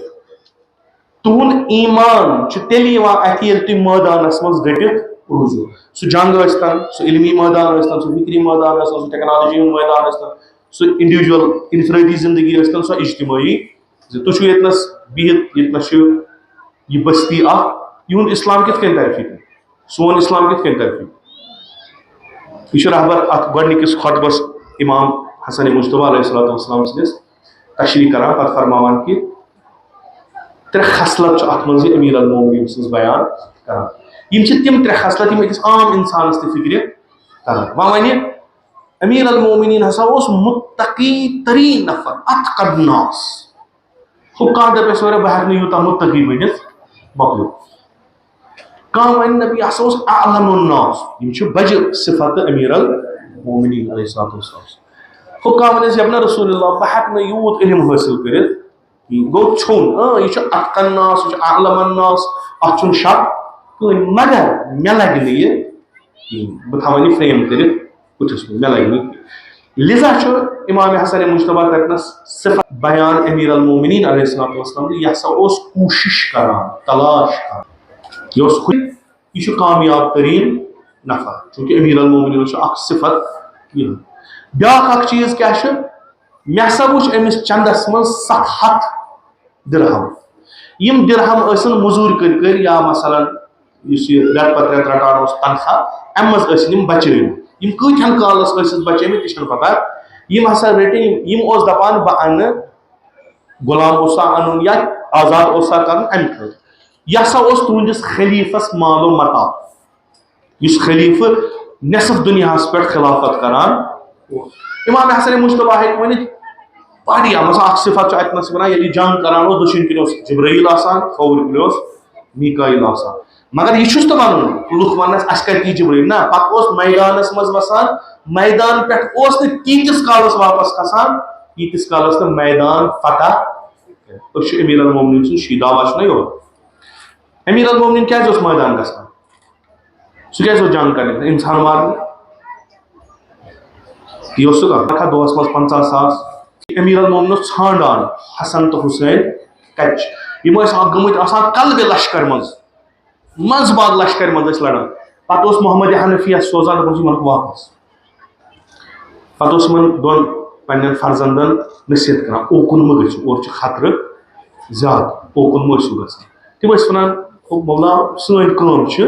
تُہُنٛد ایمان چھُ تیٚلہِ یِوان اَتھِ، ییٚلہِ تُہۍ مٲدانَس منٛز ڈٔٹِتھ روٗزِو۔ سُہ جنٛگ ٲسۍتَن، سُہ علمی مٲدان ٲسۍتَن، سُہ فِکری مٲدان ٲسۍتَن، سُہ ٹیکنالوجی ہُنٛد مٲدان ٲسۍتَن، سُہ انڈیویجول انفرٲدی زندگی ٲسۍتَن، سۄ اجتمٲعی زِ تُہۍ چھِو ییٚتنَس بِہِتھ، ییٚتنَس چھُ یہِ بستی اَکھ، یِہُنٛد اِسلام کِتھ کٔنۍ تَرِ فِکرِ؟ سون اسلام کِتھ کٔنۍ ترِ؟ یہِ چھُ رہبر اتھ گۄڈٕنِکِس خطبس امام حسن مجتبیٰ علیہ الصلوۃ والسلام سٕنٛدِس تشریح کران، پتہٕ فرماوان کہِ ترٛےٚ خصلت چھِ اتھ منٛز یہِ امیر المومنین سٕنٛز بیان کران۔ یِم چھِ تِم ترٛےٚ خصلت یِم أکِس عام انسانس تہِ فکرِ تران۔ وۄنۍ ونہِ امیر المومنین ہسا اوس متقی ترین نفر، اتقی الناس۔ ہُہ کانٛہہ دَپٮ۪س، "وَرٕ بہٕ ہٮ۪کہٕ نہٕ یوٗتاہ مُتقی بٔنِتھ، مۄکلیو۔" کانٛہہ وَنہِ، "نبی، یہِ ہسا اوس اعلم الناس۔" یِم چھِ بجہِ صفت امیر المومنین علیہ الصلوۃ والسلام۔ ہُہ کانٛہہ وَنٮ۪س، "یَبنہ رسول اللہ، بہٕ ہٮ۪کہٕ نہٕ یوٗت علم حٲصِل کٔرِتھ۔" گوٚو ژھیوٚن، اۭں، یہِ چھُ اتقی الناس، یہِ چھُ اعلم الناس، اَتھ چھُنہٕ شک کٕہٕنۍ، مگر مےٚ لَگہِ نہٕ یہِ کِہیٖنۍ۔ بہٕ تھاوَن یہِ فریم کٔرِتھ۔ بہٕ چھُس نہٕ، مےٚ لَگہِ نہٕ۔ لہذا چھُ امام حسن مجتبیٰ تَتِنَس صفت بیان امیر المومنین علیہ الصلوۃ والسلام، یہِ ہسا اوس کوٗشِش کران، تلاش کران۔ یہِ اوس خود، یہِ چھُ کامیاب تریٖن نفر، چوٗنٛکہِ امیر المومنین چھُ اکھ صفت یہِ۔ بیٛاکھ اکھ چیٖز کیٛاہ چھُ؟ مےٚ ہسا وُچھ أمِس چندس منٛز ستھ ہتھ درہم۔ یِم درہم ٲسِن مٔزوٗرۍ کٔرۍ کٔرۍ یا مثلاً یُس یہِ رٮ۪تہٕ پتہٕ رٮ۪تہٕ رٹان اوس تنخواہ، اَمہِ منٛز ٲسِن یِم بچٲومٕتۍ۔ یِم کۭتہن کالس ٲسِس بچٲومٕتۍ، تہِ چھَنہٕ پتہ۔ یِم ہسا رٔٹۍ أمۍ، یِم اوس دپان، "بہٕ اَنہٕ غلام اوسا اَنُن یا آزاد اوسا کرُن اَمہِ خٲطرٕ۔" یہِ ہسا اوس تُہنٛدِس خلیفس مال و متاع۔ یُس خلیفہٕ نصف دُنیاہَس پٮ۪ٹھ خلافت کران اوس۔ امام حسن مجتبیٰ ہیٚکہِ ؤنِتھ، واریاہ، مثلاً، اکھ صفت چھُ اَتہِ نَس وَنان، ییٚلہِ یہِ جنگ کران اوس، دٔچھِنۍ کِنۍ اوس جبرائیل آسان، کھووُرۍ کِنۍ اوس میکائیل آسان۔ مگر یہِ چھُس نہٕ وَنُن، لُکھ وَنَس، "اَسہِ کَتہِ یی جبرائیل؟" نہ، پَتہٕ اوس میدانَس منٛز وَسان، میدان پٮ۪ٹھ اوس نہٕ تیٖتِس کالَس واپَس کھسان، ییٖتِس کالَس نہٕ میدان فتح۔ أسۍ چھِ امیر المومنین سُنٛد شی دعویٰ چھُنہ یورٕ۔ امیر المومنین کیٛازِ اوس میدان گژھان؟ سُہ کیٛازِ اوس جنگ کرنہِ، انسان مارنہِ؟ یہِ اوس سُہ کران۔ اکھ ہتھ دۄہس منٛز پنٛژاہ ساس۔ امیر المومنین اوس ژھانڈان حسن تہٕ حسین کتہِ چھِ۔ یِم ٲسۍ آ-، گٔمٕتۍ آسان قلبِ لشکر منٛز، منٛز باگ لشکر منٛز ٲسۍ لڑان۔ پتہٕ اوس محمد حنفیہ سوزان، دپان چھِ، "یِمن واپس۔" پتہٕ اوس یِمن دۄن پننٮ۪ن فرزندن نصیحت کران، "اوکُن مہٕ گٔژھِو، اورٕ چھُ خطرٕ زیادٕ، اوکُن مہٕ ٲسِو گژھان۔" تِم ٲسۍ ونان، "ہُہ مولا، سٲنۍ کٲم چھِ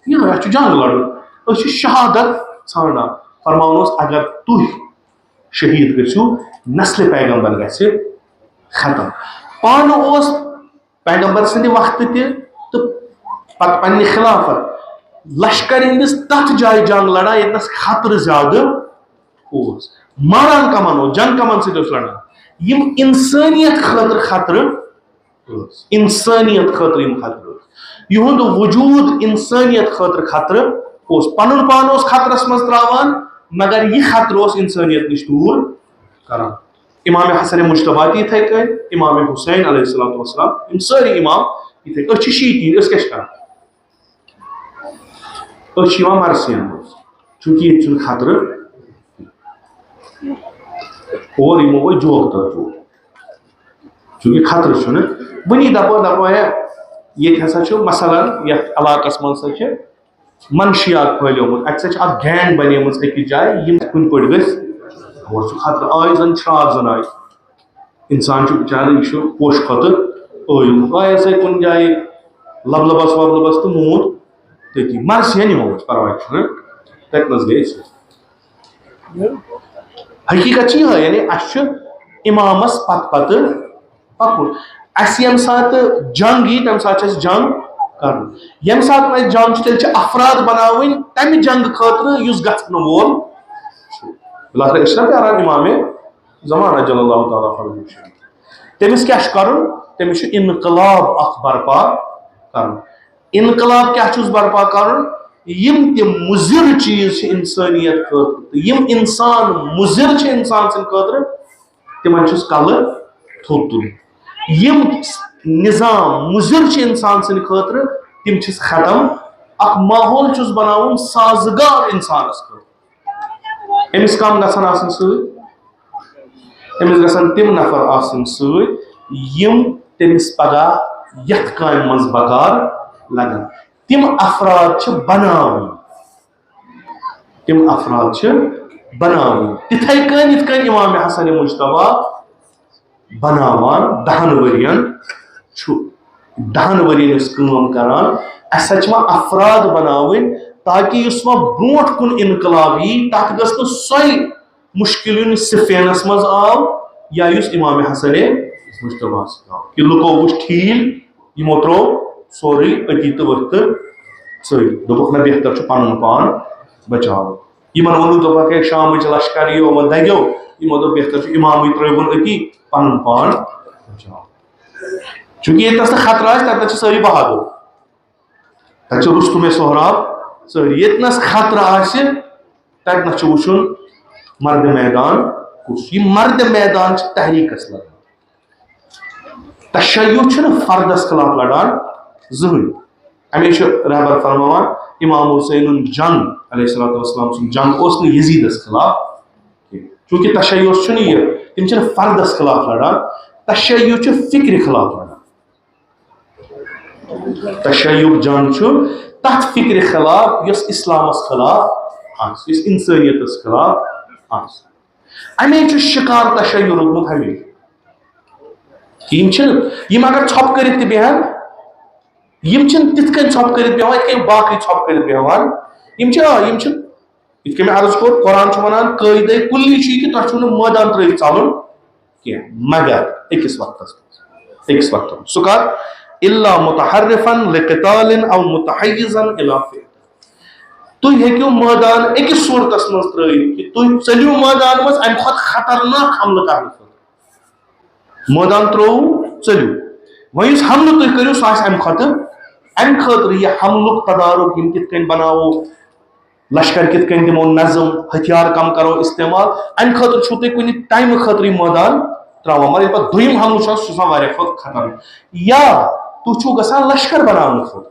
یِہوٚے، اَسہِ چھُ جنگ لڑُن، أسۍ چھِ شہادت ژھانڈان۔" فرماوان اوس، "اگر تُہۍ شہید گٔژھِو، نسلِ پیغمبر گژھِ ختم۔" پانہٕ اوس پیغمبر سٕنٛدِ وقتہٕ تہِ تہٕ پتہٕ پننہِ خلافت لشکر ہٕنٛدِس تتھ جایہِ جنگ لڑان، ییٚتنس خطرٕ زیادٕ اوس۔ ماران کمن اوس، جنگ کمن سۭتۍ اوس لڑان؟ یِم انسٲنیت خٲطرٕ خطرٕ ٲس، انسٲنیت خٲطرٕ یِم خطرٕ ٲسۍ۔ یِہُنٛد وجوٗد انسٲنیت خٲطرٕ خطرٕ اوس۔ پنُن پان اوس خطرس منٛز تراوان، مگر یہِ خطرٕ اوس انسٲنیت نِش دوٗر کران۔ امام حسن مجتبیٰ تہِ یِتھے کٔنۍ، امام حسین علیہ الصلوۃ والسلام، یِم سٲری امام یِتھے۔ أسۍ چھِ شیٖتی، أسۍ کیٛاہ چھِ کران؟ أسۍ چھِ یِوان مرثین منٛز۔ چونکہ ییٚتہِ چھُنہٕ خطرٕ، اور یِمو وۄنۍ جوک تہٕ جوک، چونکہ خطرٕ چھُنہٕ۔ وٕنی دَپو، دَپو ہے، ییٚتہِ ہسا چھُ مثلاً یَتھ علاقَس منٛز ہسا چھِ منشیات پھٲلیومُت، اَتہِ ہسا چھِ اَکھ gang بَنیمٕژ أکِس جایہِ، یِم کُنہِ پٲٹھۍ گٔژھۍ، اور چھُ خطرٕ، آے زَن شرٛاکھ زَن آے۔ اِنسان چھُ بِچارٕ، یہِ چھُ پوشہٕ کھۄتہٕ ٲیُل۔ آے ہسا کُنہِ جایہِ لَبلَبَس وَبلَبَس تہٕ موٗد تٔتی۔ مرثی ہن یِمو أسۍ، پرواے چھُنہٕ، تَتہِ نَس گٔے أسۍ۔ حقیٖقت چھِ یِہوٚے، یعنی اَسہِ چھُ اِمامَس پتہٕ پتہٕ پَکُن۔ اَسہِ ییٚمہِ ساتہٕ جنگ یی، تَمہِ ساتہٕ چھُ اَسہِ جنگ کَرُن۔ ییٚمہِ ساتہٕ وۄنۍ جنگ چھُ، تیٚلہِ چھِ افراد بَناوٕنۍ تَمہِ جنگہٕ خٲطرٕ یُس گژھن وول چھُ۔ بِلٲخٕر أسۍ چھِنہ پیاران اِمامِ زمانہ جل اللہ تعالیٰ فرمایہِ۔ تٔمِس کیٛاہ چھُ کَرُن؟ تٔمِس چھُ انقلاب اکھ برپا کَرُن۔ انقلاب کیٛاہ چھُس برپا کَرُن؟ یِم تہِ مُضِر چیٖز چھِ اِنسٲنیت خٲطرٕ، تہٕ یِم اِنسان مُضِر چھِ اِنسان سٕنٛدِ خٲطرٕ، تِمن چھُس کلہٕ تھوٚد تُلُن۔ یِم نظام مُضِر چھِ اِنسان سٕنٛدِ خٲطرٕ، تِم چھِس ختم۔ اکھ ماحول چھُس بناوُن سازگار اِنسانس خٲطرٕ۔ أمِس کم گژھن آسٕنۍ سۭتۍ؟ أمِس گژھن تِم نفر آسٕنۍ سۭتۍ، یِم تٔمِس پگاہ یتھ کامہِ منٛز بکار لگن۔ تِم افراد چھِ بناوٕنۍ۔ تِم افراد چھِ بناوٕنۍ۔ تِتھَے کٔنۍ یِتھ کٔنۍ امام حسن مجتبیٰ بناوان دَہَن ؤرِین چھُ۔ دَہَن ؤرِین یُس کٲم کران، اَسہِ ہا چھِ وۄنۍ افراد بناوٕنۍ، تاکہِ یُس وۄنۍ برونٛٹھ کُن انقلاب یی، تَتھ گٔژھ نہٕ سۄے مُشکِل یُن صفینَس منٛز آو یا یُس امام حسن مجتبیٰ سۭتۍ آو۔ کہِ لُکو وٕچھ ٹھیٖل، یِمو ترٛوو سورُے أتی تہٕ ؤتھۍ تہٕ ژٔلۍ۔ دوٚپُکھ، نہ، بہتر چھُ پنُن پان بچاوُن۔ یِمن ووٚنُکھ، دوٚپُکھ، ہے، شامٕچ لشکر یِیو، یِمن دگیو۔ یِمو دوٚپ، بہتر چھُ اِمامٕے ترٛٲوِوُن أتی، پنُن پان بچاوُن۔ چونکہ ییٚتہِ نَس نہٕ خطرٕ آسہِ، تَتہِ نَس چھِ سٲری بہادُر۔ تَتہِ چھُ رُستُم سہراب سٲری۔ ییٚتہِ نَس خطرٕ آسہِ، تَتہِ نَس چھُ وٕچھُن مرد میدان کُس۔ یہِ مرد میدان چھِ تحریٖکَس لَگان۔ تشیع چھُنہٕ فردس خلاف لڑان زٕہٕنۍ۔ اَمے چھُ رہبر فرماوان، امام حسینُن جنگ علیہ الصلوۃ والسلام سُنٛد جنگ اوس نہٕ یزیدس خلاف کینٛہہ۔ چونکہ تشیع چھُنہٕ یہِ، تِم چھِنہٕ فردس خلاف لڑان، تشیع چھُ فکرِ خلاف لڑان۔ تشیعُک جنگ چھُ تتھ فکرِ خلاف یۄس اسلامس خلاف آسہِ، یۄس انسٲنیتس خلاف آسہِ۔ اَمے چھُ شکار تشیع روٗدمُت ہمیشہِ۔ یِم چھِنہٕ، یِم اگر ژھۄپہٕ کٔرِتھ تہِ بیٚہن، یِم چھِنہٕ تِتھ کٔنۍ ژھۄپہٕ کٔرِتھ بیٚہوان، یِتھ کٔنۍ باقٕے ژھۄپہٕ کٔرِتھ بیٚہوان۔ یِم چھِ، آ، یِم چھِ، یِتھ کٔنۍ مےٚ عرض کوٚر، قرآن چھُ وَنان، قٲعدے کُلی چھُ یہِ کہِ تۄہہِ چھُو نہٕ مٲدان ترٛٲوِتھ ژَلُن کینٛہہ، مگر أکِس وقتَس منٛز، أکِس وقتَس منٛز۔ سُہ کَر؟ الا متحرفا لقتال او متحیزا الی فئة۔ تُہۍ ہیٚکِو مٲدان أکِس صوٗرتَس منٛز ترٛٲوِتھ کہِ تُہۍ ژٔلِو مٲدان منٛز اَمہِ کھۄتہٕ خطرناک حملہٕ کرنہٕ خٲطرٕ۔ مٲدان ترٛووُ، ژٔلِو۔ وۄنۍ یُس حملہٕ تُہۍ کٔرِو، سُہ آسہِ اَمہِ کھۄتہٕ، اَمہِ خٲطرٕ یہِ حملُک تدارُک، یِم کِتھ کٔنۍ بناوو، لشکر کِتھ کٔنۍ دِمو نظم، ہتھیار کم کرو استعمال، اَمہِ خٲطرٕ چھُو تُہۍ کُنہِ ٹایمہٕ خٲطرٕ یہِ مٲدان ترٛاوان۔ مگر ییٚلہِ پتہٕ دوٚیِم حملہٕ چھُ آسان، سُہ چھُ آسان واریاہ کھۄتہٕ خطرناک۔ یا تُہۍ چھُو گژھان لشکر بناونہٕ خٲطرٕ۔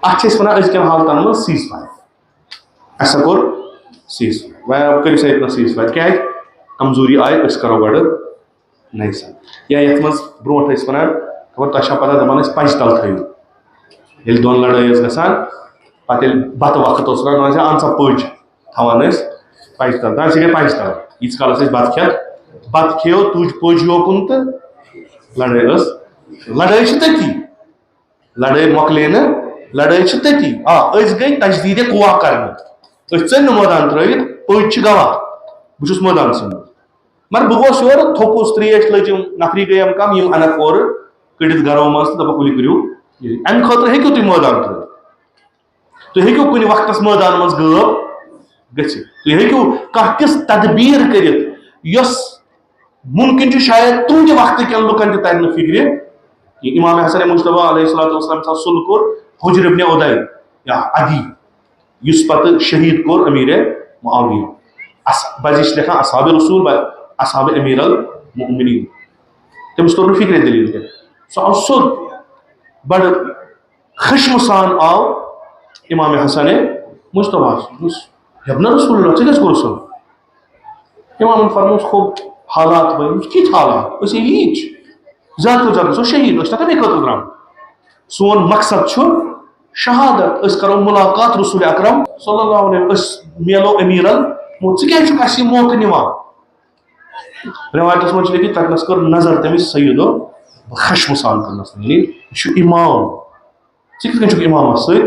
اَتھ چھِ أسۍ وَنان أزکٮ۪ن حالتن منٛز ceasefire۔ اَسہِ کوٚر ceasefire۔ وۄنۍ کٔرِو سا ییٚتہِ نَس ceasefire۔ کیٛازِ؟ کمزوری آیہِ، أسۍ کَرو گۄڈٕ نَیہِ سَرٕ۔ یا یَتھ منٛز برونٛٹھ ٲسۍ وَنان، خبر تۄہہِ چھا پَتہ، دَپان ٲسۍ پَزِ تَل تھٲیِو۔ ییٚلہِ دۄن لَڑٲے ٲس گژھان، پَتہٕ ییٚلہِ بَتہٕ وقت اوس وَنان، دَپان ٲسۍ، "اَن سا پٔج"، تھاوان ٲسۍ پَزِ تَل۔ دَپان ٲسۍ، "یہِ گٔے پَزِ تَل"۔ ییٖتِس کالَس أسۍ بَتہٕ کھٮ۪تھ، بَتہٕ کھیٚو، تُج پٔج یوکُن تہٕ لَڑٲے ٲس۔ لَڑٲے چھِ تٔتی۔ لڑٲے مۄکلے نہٕ، لڑٲے چھِ تٔتی۔ آ، أسۍ گٔے تجدید قوا کرنہِ، أسۍ ژٔلۍ نہٕ مٲدان ترٲوِتھ، پٔتۍ چھِ گواہ، بہٕ چھُس مٲدانسٕے منٛز۔ مگر بہٕ گوس یورٕ، تھوٚکُس، ترٛیش لٔجِم، نفری گٔیم کم، یِم انکھ اورٕ کٔڑِتھ گرو منٛز تہٕ دپکھ، "ؤلِو کٔرِو یہِ۔" امہِ خٲطرٕ ہیٚکِو تُہۍ مٲدان ترٲوِتھ، تُہۍ ہیٚکِو کُنہِ وقتس مٲدان منٛز غٲب گٔژھِتھ، تُہۍ ہیٚکِو کانٛہہ تِژھ تدبیر کٔرِتھ یۄس ممکن چھُ شاید تُہنٛدِ وقتہٕ کٮ۪ن لُکن تہِ ترِ نہٕ فکرِ کینٛہہ۔ امام حسن مجتبیٰ علیہ الصلوۃ والسلام چھُ سُل کوٚر حجر ابن عدی یا عدی، یُس پتہٕ شہید کوٚر امیر معاویہ۔ اص-، بعضی چھِ لیکھان اصحاب رسول، بعض اصحاب امیر المؤمنین۔ تٔمِس توٚر نہٕ فکرِ دلیل کینٛہہ۔ سُہ آو سیوٚد بڑٕ خشمہٕ سان آو امام حسن مُجتبیٰ ہس دوٚپُس، "ہے نہ رسول اللہ، ژےٚ کیٛازِ کوٚرُتھ سُہ؟" اِمامن فرمووُس، "خوب حالات بنیمٕتۍ، کِتھۍ حالات؟ أسۍ ہے ییٖتۍ چھِ۔ زیادٕ کھۄتہٕ زیادٕ گژھو شہیٖد، أسۍ چھِ نہ تَمے خٲطرٕ درٛامٕتۍ۔ سون مقصد چھُ شہادت، أسۍ کرو مُلاقات رسول اکرم صلی اللہ علیہ وسلم، أسۍ میلو امیٖرن۔ ژٕ کیٛازِ چھُکھ اَسہِ یہِ موقعہٕ نِوان؟" رٮ۪وایتس منٛز چھُ لیکھِتھ، تَتنَس کٔر نظر تٔمِس سیدو، خشمہٕ سان کٔرنَس نظر، یعنی یہِ چھُ اِمام۔ ژٕ کِتھ کٔنۍ چھُکھ اِمامَس سۭتۍ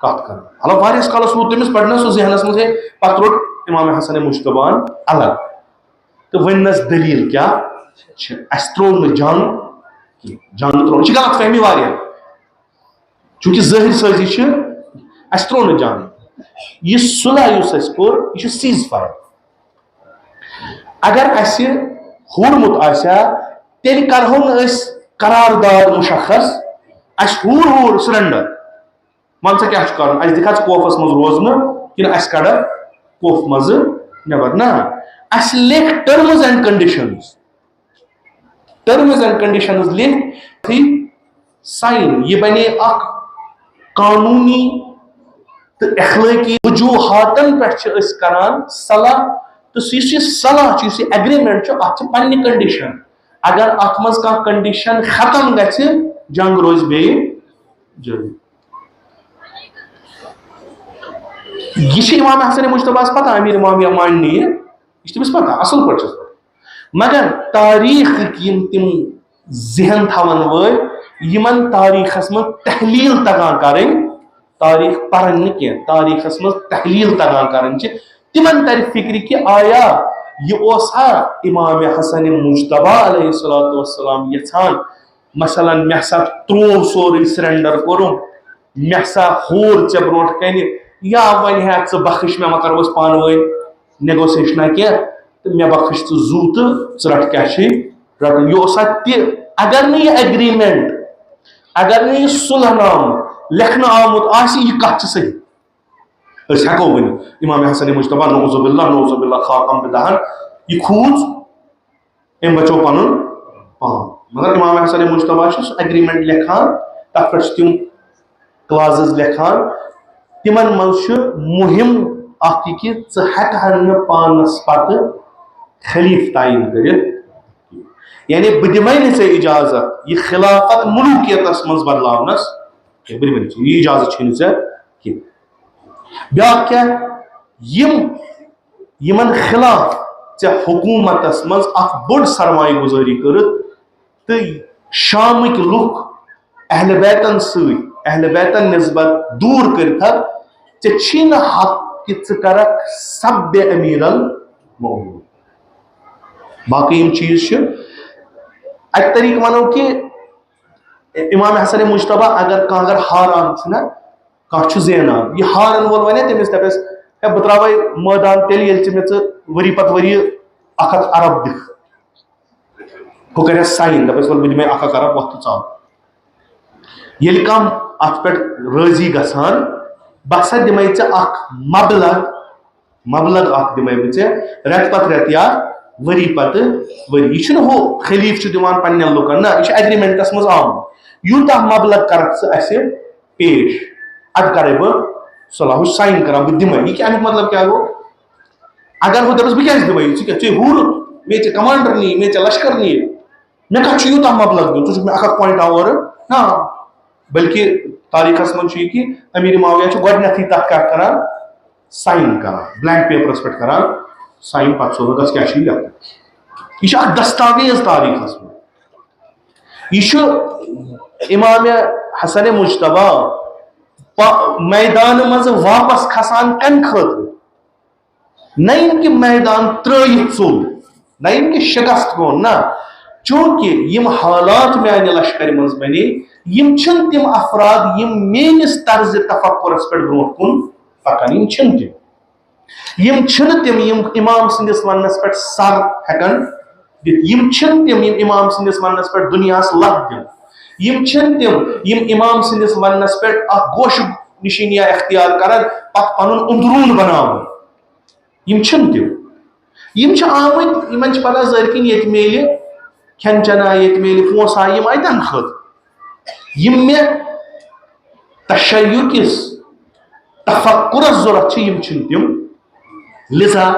کَتھ کَران؟ مطلب، واریاہَس کالَس روٗد تٔمِس پَرنَس سُہ ذہنَس منٛز، ہے، پَتہٕ روٚٹ اِمام حسن مُجتبیٰ ہَن الگ۔ تہٕ وۄنۍ نَس دٔلیٖل کیٛاہ چھِ؟ اَسہِ ترٛوو نہٕ جنٛگ کینٛہہ، جنٛگ ترٛوو نہٕ، یہِ چھِ غلط فہمی واریاہ۔ چوٗنٛکہِ ظٲہِر سٲزی چھِ، اَسہِ ترٛوو نہٕ جنٛگ۔ یہِ صلح یُس اَسہِ کوٚر، یہِ چھُ cease fire۔ اگر اَسہِ ہورمُت آسہِ ہا، تیٚلہِ کرہو نہٕ أسۍ قرارداد مُشخص، اَسہِ ہور ہور surrender۔ وَن سا کیٛاہ چھُ کَرُن؟ اَسہِ دِکھا ژٕ کوفَس منٛز روزنہٕ کِنہٕ اَسہِ کَڑکھ کوفہٕ منٛزٕ نٮ۪بر؟ نہ، اَسہِ لیکھ terms and conditions۔ Terms and conditions lakh sign۔ یہِ بنے اکھ قانوٗنی تہٕ اخلٲقی وجوہاتن پٮ۪ٹھ چھِ أسۍ کران صلاح۔ تہٕ سُہ یُس یہِ صلاح چھُ، یُس یہِ agreement چھُ، اَتھ چھِ پننہِ condition۔ اگر اَتھ منٛز کانٛہہ condition ختم گژھِ، جنگ روزِ بیٚیہِ جٲری۔ یہِ چھِ امام حسن مجتبیٰ ہَس پتہ، امیر معاویہ مانہِ نہٕ یہِ، یہِ چھِ تٔمِس پتہ، اصل پٲٹھۍ چھَس پتہ۔ مگر تاریخٕکۍ یِم تِم ذہن تھاون وٲلۍ، یِمن تاریخس منٛز تحلیل تگان کرٕنۍ، تاریخ پرن نہٕ کینٛہہ، تاریخس منٛز تحلیل تگان کرٕنۍ چھِ، تِمن ترِ فکرِ کہِ آیا یہِ اوس ہا امام حسن مجتبیٰ علیہ الصلوۃ والسلام یژھان، مثلاً، مےٚ ہسا ترٛوو سورُے، surrender کوٚرُم، مےٚ ہسا ہور ژےٚ برونٛٹھ کنہِ، یا وۄنۍ ہیٚکھ ژٕ بخش مےٚ، وۄنۍ کرو أسۍ پانہٕ ؤنۍ negotiation کینٛہہ، تہٕ مےٚ بخش ژٕ زُو تہٕ ژٕ رٹھ کیٛاہ چھُے رٹُن۔ یہِ اوسا تہِ، اگر نہٕ یہِ agreement، اگر نہٕ یہِ صلح نامہٕ لیکھنہٕ آمُت آسہِ، یہِ کتھ چھِ صحیح۔ أسۍ ہٮ۪کو ؤنِتھ، امام حسن مجتبیٰ، نعوذ باللہ، نعوذ باللہ، خاتم بدعن، یہِ کھوٗژ، أمۍ بچو پنُن پان۔ مگر امام حسن مجتبیٰ چھُ سُہ agreement لیکھان، تتھ پٮ۪ٹھ چھِ تِم clauses لیکھان، تِمن منٛز چھُ مُہِم اکھ یہِ کہِ ژٕ ہٮ۪کہٕ ہن نہٕ پانس پتہٕ خلیٖفہٕ تعیٖن کٔرِتھ۔ یعنی بہٕ دِمے نہٕ ژےٚ اجازت، یہِ خلافت ملوکیتس منٛز بدلاونس، بہٕ دِمے نہٕ ژےٚ، یہِ اجازت چھُے نہٕ ژےٚ کینٛہہ۔ بیٛاکھ کیٛاہ؟ یِم، یِمن خلاف ژےٚ حکوٗمتس منٛز اکھ بٔڑ سرمایہِ گُزٲری کٔرٕتھ تہٕ شامٕکۍ لُکھ اہل بیتن سۭتۍ، اہل بیتن نسبت دوٗر کٔرِتھ، ژےٚ چھی نہٕ حق کہِ ژٕ کرکھ سب امیر المؤمنین۔ باقٕے یِم چیٖز چھِ، اَکہِ طریٖقہٕ وَنو کہِ امام حسن مجتبیٰ اگر کانٛہہ اگر ہاران چھُ نہ، کانٛہہ چھُ زینان۔ یہِ ہارن وول ونے تٔمِس دپٮ۪س، "ہے، بہٕ تراوے مٲدان تیٚلہِ، ییٚلہِ ژٕ مےٚ ژٕ ؤری پتہٕ ؤری اکھ ہتھ ارب دِکھ۔" ہُہ کرٮ۪س sign، دپٮ۪س، "وَلہٕ، بہٕ دِمے اکھ اکھ ارب، وۄتھ تہٕ ژاو۔" ییٚلہِ کانٛہہ اتھ پٮ۪ٹھ رٲضی گژھان، "بہٕ ہسا دِمے ژےٚ اکھ مبلغ، مبلغ اکھ دِمے بہٕ ژےٚ رٮ۪تہٕ پتہٕ رٮ۪تہٕ یا ؤری پتہٕ ؤری۔" یہِ چھُنہٕ ہُہ خلیٖفہٕ چھُ دِوان پننٮ۪ن لُکن، نہ، یہِ چھُ agreement منٛز آمُت۔ یوٗتاہ مبلغ کرکھ ژٕ اسہِ پیش، ادٕ کرے بہٕ صلحُک sign کران، بہٕ دِمے۔ یہِ کیٛاہ، امیُک مطلب کیٛاہ گوٚو؟ اگر ہُہ دپس، "بہٕ کیٛازِ دِمے؟ ژٕ کیٛاہ، ژےٚ ہوٗرُتھ؟ مےٚ ژےٚ commander نِیہِ، مےٚ ژےٚ لشکر نِیہِ، مےٚ کتھ چھُ یوٗتاہ مبلغ دیُن؟ ژٕ چھُکھ مےٚ اکھ اکھ point ہاوان اورٕ؟" نہ، بلکہ تاریخس منٛز چھُ یہِ کہِ امیر معاویہ چھُ گۄڈٕنیتھٕے تتھ کیٛاہ کران؟ Sign کران، blank paperس پٮ۪ٹھ کران sign، پتہٕ سونٛچان، "کیٛاہ چھُ یہِ لیکھُن؟" یہِ چھُ اکھ دستاویز تاریخس منٛز۔ یہِ چھُ امام حسن مجتبیٰ پا-، میدانہٕ منٛزٕ واپس کھسان کمہِ خٲطرٕ؟ نہ یِم کہِ میدان ترٲیِتھ ژوٚل، نہ یِم کہِ شکست گوٚو، نہ۔ چونکہ یِم حالات میانہِ لشکرِ منٛز بنے، یِم چھِنہٕ تِم افراد یِم میٲنِس طرزِ تفکرس پٮ۪ٹھ برونٛٹھ کُن پکان، یِم چھِنہٕ تِم۔ یِم چھِنہٕ تِم یِم امام سٕنٛدِس وننس پٮ۪ٹھ سر ہٮ۪کن دِتھ۔ یِم چھِنہٕ تِم یِم امام سٕنٛدِس وننس پٮ۪ٹھ دُنیاہس لتھ دِن۔ یِم چھِنہٕ تِم یِم امام سٕنٛدِس وننس پٮ۪ٹھ اکھ گوشہٕ نشینیہ اختیار کرن، پتہٕ پنُن اندروٗن بناوُن۔ یِم چھِنہٕ تِم۔ یِم چھِ آمٕتۍ، یِمن چھِ پتہ زٔرۍ کِنۍ ییٚتہِ میلہِ کھٮ۪ن چٮ۪ن آے، ییٚتہِ میلہِ پونٛسہٕ آے، یِم آے تمہِ خٲطرٕ۔ یِم مےٚ تشیع کِس تفکرس ضرورت چھِ، یِم چھِنہٕ تِم۔ لذا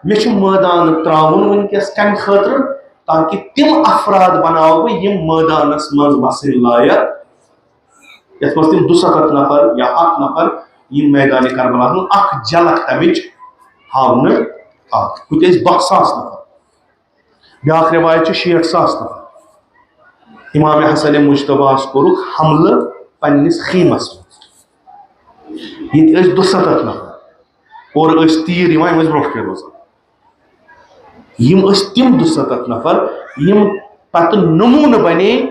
مےٚ چھُ مٲدان ترٛاوُن وٕنکیٚس کَمہِ خٲطرٕ؟ تاکہِ تِم افراد بناوٕ بہٕ یِم مٲدانس منٛز وسٕنۍ لایق، یتھ منٛز تِم دُسَتتھ نفر یا اکھ نفر یِم میدانِ کربلاہس منٛز اکھ جھلک تمِچ ہاونہٕ آو۔ ہُتہِ ٲسۍ باہ ساس نفر، بیٛاکھ رِوایت چھِ شیٹھ ساس نفر۔ امام حسن مجتبیٰ ہس کوٚرُکھ حملہٕ پننِس خیمس منٛز۔ ییٚتہِ ٲسۍ دُسَتتھ نفر، اورٕ ٲسۍ تیٖر یِوان، یِم ٲسۍ برونٛٹھ کَنہِ روزان۔ یِم ٲسۍ تِم دُسَتتھ نفر یِم پتہٕ نموٗنہٕ بنے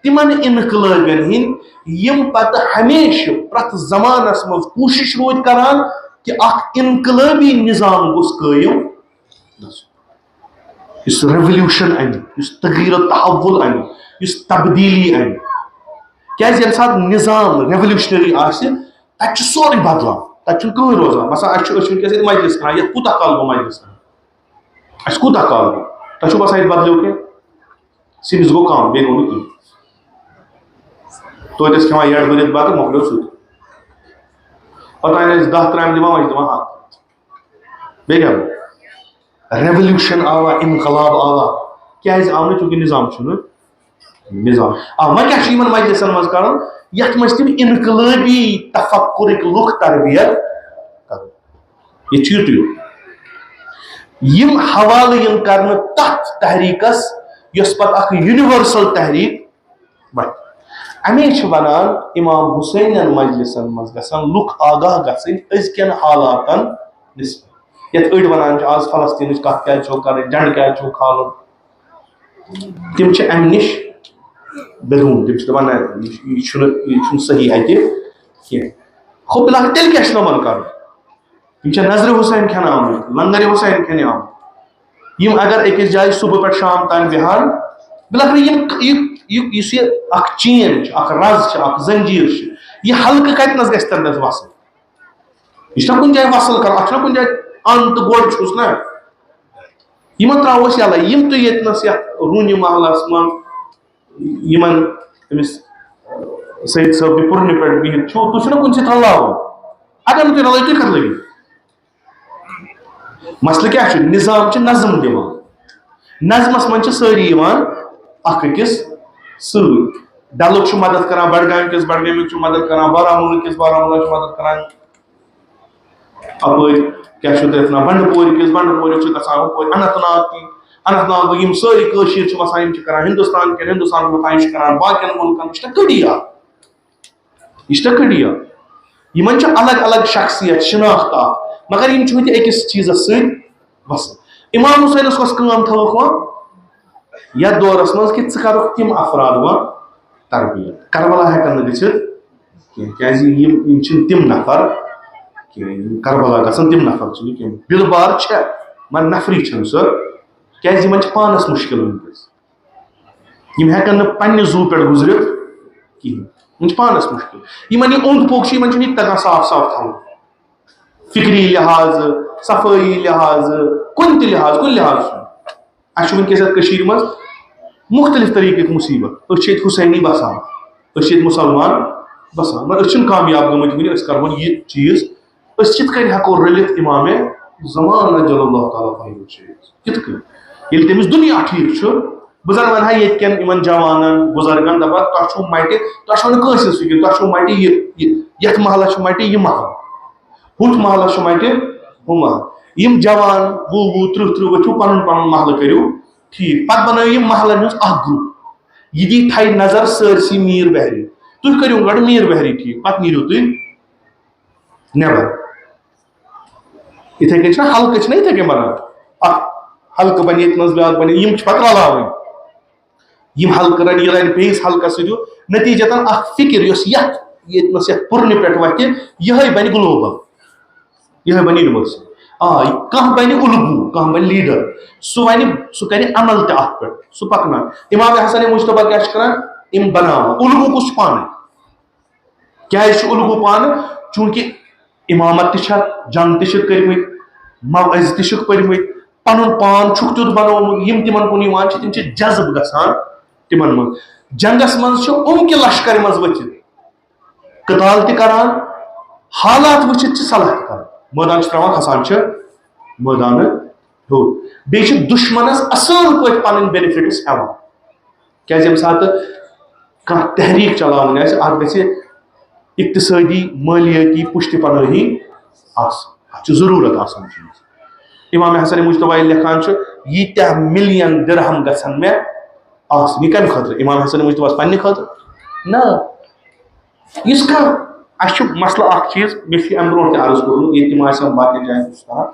تِمن انقلٲبین ہٕنٛدۍ، یِم پتہٕ ہمیشہٕ پرٛٮ۪تھ زمانس منٛز کوٗشش روٗدۍ کران کہِ اکھ انقلٲبی نظام گوٚژھ قٲیِم گژھُن، یُس ریولوشن انہِ، یُس تغییر و تحول انہِ، یُس تبدیلی انہِ۔ کیازِ ییٚمہِ ساتہٕ نظام ریولوشنری آسہِ، تتہِ چھُ سورُے بدلان، تتہِ چھُنہٕ کٕہٕنۍ روزان۔ مثلاً، اسہِ چھُ، أسۍ چھِ وٕنکیٚس ییٚتہِ مجلس کران، یتھ کوٗتاہ کال گوٚو مجلس کران؟ اسہِ کوٗتاہ کال گوٚو؟ تۄہہِ چھُو باسان ییٚتہِ بدلیو کینٛہہ؟ سِنِس گوٚو کم، بیٚیہِ گوٚو نہٕ کینٛہہ۔ توتہِ ٲسۍ کھٮ۪وان یڈ بٔرِتھ بتہٕ، مۄکلیو سُہ تہِ۔ اوٚتام ٲسۍ دَہ ترامہِ دِوان، وۄنۍ چھِ دِوان اکھ۔ بیٚیہِ کیٛاہ گوٚو؟ ریولوشن آوا، انقلاب آوا۔ کیازِ آو نہٕ؟ چونکہ نظام چھُنہٕ نظام۔ آ، وۄنۍ کیٛاہ چھُ یِمن مجلسن منٛز کرُن؟ یتھ منٛز تِم انقلٲبی تفکرٕکۍ لُکھ تربیت کرُن۔ یہِ چھُ یُتُے یوت۔ یِم حوالہٕ یِن کرنہٕ تتھ تحریکس، یۄس پتہٕ اکھ یونیورسل تحریک بنہِ۔ امی چھِ ونان امام حسینن مجلسن منٛز گژھن لُکھ آگاہ گژھٕنۍ أزکٮ۪ن حالاتن نسبت۔ یتھ أڑۍ ونان چھِ، آز فلسطینٕچ کتھ کیازِ چھو کرٕنۍ، جنڈٕ کیازِ چھو کھالُن؟ تِم چھِ امہِ نِش بے روٗم، تِم چھِ دپان، نہ، یہِ چھُ، یہِ چھُنہٕ، یہِ چھُنہٕ صحیح اتہِ کینٛہہ۔ ہُہ بِلاخ تیٚلہِ کیٛاہ چھُ یِمن کرُن؟ یِم چھِ نظرِ حسین کھٮ۪نہٕ آمٕتۍ، لنگرِ حسین کھٮ۪نہِ آمٕتۍ۔ یِم اگر أکِس جایہِ صبح پٮ۪ٹھ شام تام بیٚہن، بِلاخ یِم، یہِ، یہِ، یُس یہِ اکھ چین چھُ، اکھ رز چھِ، اکھ زنجیر چھِ، یہِ حلقہٕ کتہِ نس گژھِ تتہِ نس وصل؟ یہِ چھُنہ کُنہِ جایہِ وصل کرُن، اتھ چھُنہ کُنہِ جایہِ ان تہٕ گۄڈ چھُس نہ۔ یِمن ترٛاوو أسۍ یَلَے۔ یِم تُہۍ ییٚتہِ نَس یَتھ روٗنہِ محلَس منٛز یِمن أمِس سید صٲب پُرنہِ پٮ۪ٹھ بِہِتھ چھُو، تُہۍ چھُو نہ کُنہِ سۭتۍ رَلاوُن؟ اگر نہٕ تُہۍ رَلٲیِو، تُہۍ کَتھ لٲگِو؟ مسلہٕ کیٛاہ چھُ؟ نظام چھُ نظم دِوان۔ نظمَس منٛز چھِ سٲری یِوان اَکھ أکِس سۭتۍ۔ ڈَلُک چھُ مدد کران بڈگامہِ کِس، بڈگامیُک چھُ مدد کران بارہمولہ کِس، بارہمولہ چھُ مدد کران اپٲرۍ کیٛاہ چھُ تۄہہِ وَنان، بنڈٕ پورِ کِس، بنڈٕ پورِ چھُ گژھان ہُپٲرۍ اننت ناگ تہِ۔ اننت ناگٕکۍ یِم سٲری کٲشِر چھِ وَسان، یِم چھِ کران ہِندُستان کٮ۪ن، ہِندُستان چھُ وَسان، یِم چھِ کران باقین مُلکن۔ یہِ چھِ تقدیٖر۔ یہِ چھِ تقدیٖر۔ یِمن چھِ الگ الگ شخصیت، شناخت اکھ، مگر یِم چھِ وٕنہِ أکِس چیٖزس سۭتۍ وَسان۔ امام حسینس کۄس کٲم تھٲوٕکھ وۄنۍ یتھ دورس منٛز کہِ ژٕ کرکھ تِم افراد وۄنۍ تربیت؟ کربلا ہٮ۪کن نہٕ گٔژھِتھ کینٛہہ، کیازِ یِم، یِم چھِنہٕ تِم نفر کینٛہہ، یِم کربلا گژھن تِم نفر چھِنہٕ کینٛہہ۔ بِلہٕ بار چھےٚ، مگر نفری چھَنہٕ سۄ، کیازِ یِمن چھِ پانس مُشکِل وٕنکیٚس۔ یِم ہٮ۪کن نہٕ پننہِ زُو پٮ۪ٹھ گُزرِتھ کِہیٖنۍ، یِمن چھِ پانس مُشکِل۔ یِمن یہِ اوٚنٛد پوٚک چھُ، یِمن چھُنہٕ یہِ تگان صاف صاف تھاوُن، فکری لحاظہٕ، صفٲیی لحاظہٕ، کُنہِ تہِ لحاظہٕ، کُنہِ لحاظہٕ چھُنہٕ۔ اَسہِ چھُ وٕنکیٚس یَتھ کٔشیٖرِ منٛز مُختٔلِف طریٖقٕکۍ مُصیٖبت۔ أسۍ چھِ ییٚتہِ حسینی بَسان، أسۍ چھِ ییٚتہِ مُسلمان بَسان، مگر أسۍ چھِنہٕ کامیاب گٔمٕتۍ وٕنہِ، أسۍ کَرہون یہِ چیٖز۔ أسۍ کِتھ کٔنۍ ہٮ۪کو رٔلِتھ اِمامِ زمان عجل اللہ تعالیٰ فرمہٕ شریٖف؟ کِتھ کٔنۍ؟ ییٚلہِ تٔمِس دُنیا ٹھیٖک چھُ، بہٕ زَن وَنہٕ ہا ییٚتہِ کٮ۪ن یِمَن جوانَن، بُزرگَن، دَپان، تۄہہِ چھُو مَٹہِ، تۄہہِ چھَو نہٕ کٲنٛسہِ ہٕنٛز فِکِر، تۄہہِ چھُو مَٹہِ یہِ، یہِ، یَتھ محلَس چھُ مَٹہِ یہِ محل، ہُتھ محلَس چھُ مَٹہِ ہُہ محل۔ یِم جوان وُہ وُہ، تٕرٛہ تٕرٛہ ؤتھِو، پَنُن پَنُن محلہٕ کٔرِو ٹھیٖک۔ پَتہٕ بَنٲیِو یِم محلَن ہٕنٛز اَکھ گرُپ۔ یہِ دی تھایہِ نظر سٲرسٕے میٖر بحری۔ تُہۍ کٔرِو گۄڈٕ میٖر بحری ٹھیٖک، پَتہٕ نیٖرِو تُہۍ نٮ۪بر۔ یِتھَے کٔنۍ چھِنہ حلقہٕ، چھِنہ یِتھَے کٔنۍ بَنان؟ اَکھ حلقہٕ بَنہِ ییٚتہِ نَس، بیٛاکھ بَنہِ، یِم چھِ پَتہٕ رَلاوٕنۍ۔ یِم حلقہٕ رَلہِ، یہِ رَلہِ بیٚیِس حلقَس سۭتۍ ہیوٗ۔ نتیٖجتاً اَکھ فِکِر، یۄس یَتھ، ییٚتہِ نَس یَتھ پُرنہِ پٮ۪ٹھ وَتھِ، یِہوٚے بَنہِ global۔ یِہوٚے بَنہِ یونیورسل۔ آ، کانٛہہ بَنہِ اُلگوٗ، کانٛہہ بَنہِ لیٖڈَر۔ سُہ وَنہِ، سُہ کَرِ عمل تہِ اَتھ پٮ۪ٹھ، سُہ پَکناو۔ اِمام حسن مجتبیٰ کیٛاہ چھِ کَران؟ یِم بَناوان۔ اُلگوٗ کُس چھُ؟ پانَے۔ کیٛازِ چھُ اُلگوٗ پانہٕ؟ چوٗنٛکہِ اِمامت تہِ چھَکھ، جنٛگ تہِ چھِکھ کٔرمٕتۍ، موعظ تہِ چھِکھ پٔرمٕتۍ، پَنُن پان چھُکھ تیُتھ بَنومُت، یِم تِمَن کُن یِوان چھِ، تِم چھِ جذب گژھان تِمَن منٛز۔ جنٛگَس منٛز چھِ یِم کہِ لشکرِ منٛز ؤتھِتھ۔ قتال تہِ کران، حالات وٕچھِتھ چھِ صلاح تہِ کران۔ مٲدان چھِ ترٛاوان، کھسان چھِ مٲدانہٕ ہیوٚر۔ بیٚیہِ چھِ دُشمنس اصل پٲٹھۍ پنٕنۍ بینیفٹس ہٮ۪وان۔ کیازِ ییٚمہِ ساتہٕ کانٛہہ تحریک چلاوٕنۍ آسہِ، اتھ گژھِ اقتصٲدی، مٲلیٲتی پُشتہِ پنٲہی آسٕنۍ۔ اتھ چھُ ضروٗرت آسان چیٖز۔ امام حسن مجتبی ییٚلہِ لیکھان چھُ، ییٖتیٛاہ ملین درہم گژھن مےٚ آسٕنۍ۔ یہِ کمہِ خٲطرٕ؟ امام حسن مجتبیس پننہِ خٲطرٕ؟ نہ۔ یُس کانٛہہ، اَسہِ چھُ مسلہٕ اکھ چیٖز، مےٚ چھُ اَمہِ برونٛٹھ تہِ عرض کوٚرمُت، ییٚتہِ تِم آسہِ ہم باقین جاین تہِ چھُس کران۔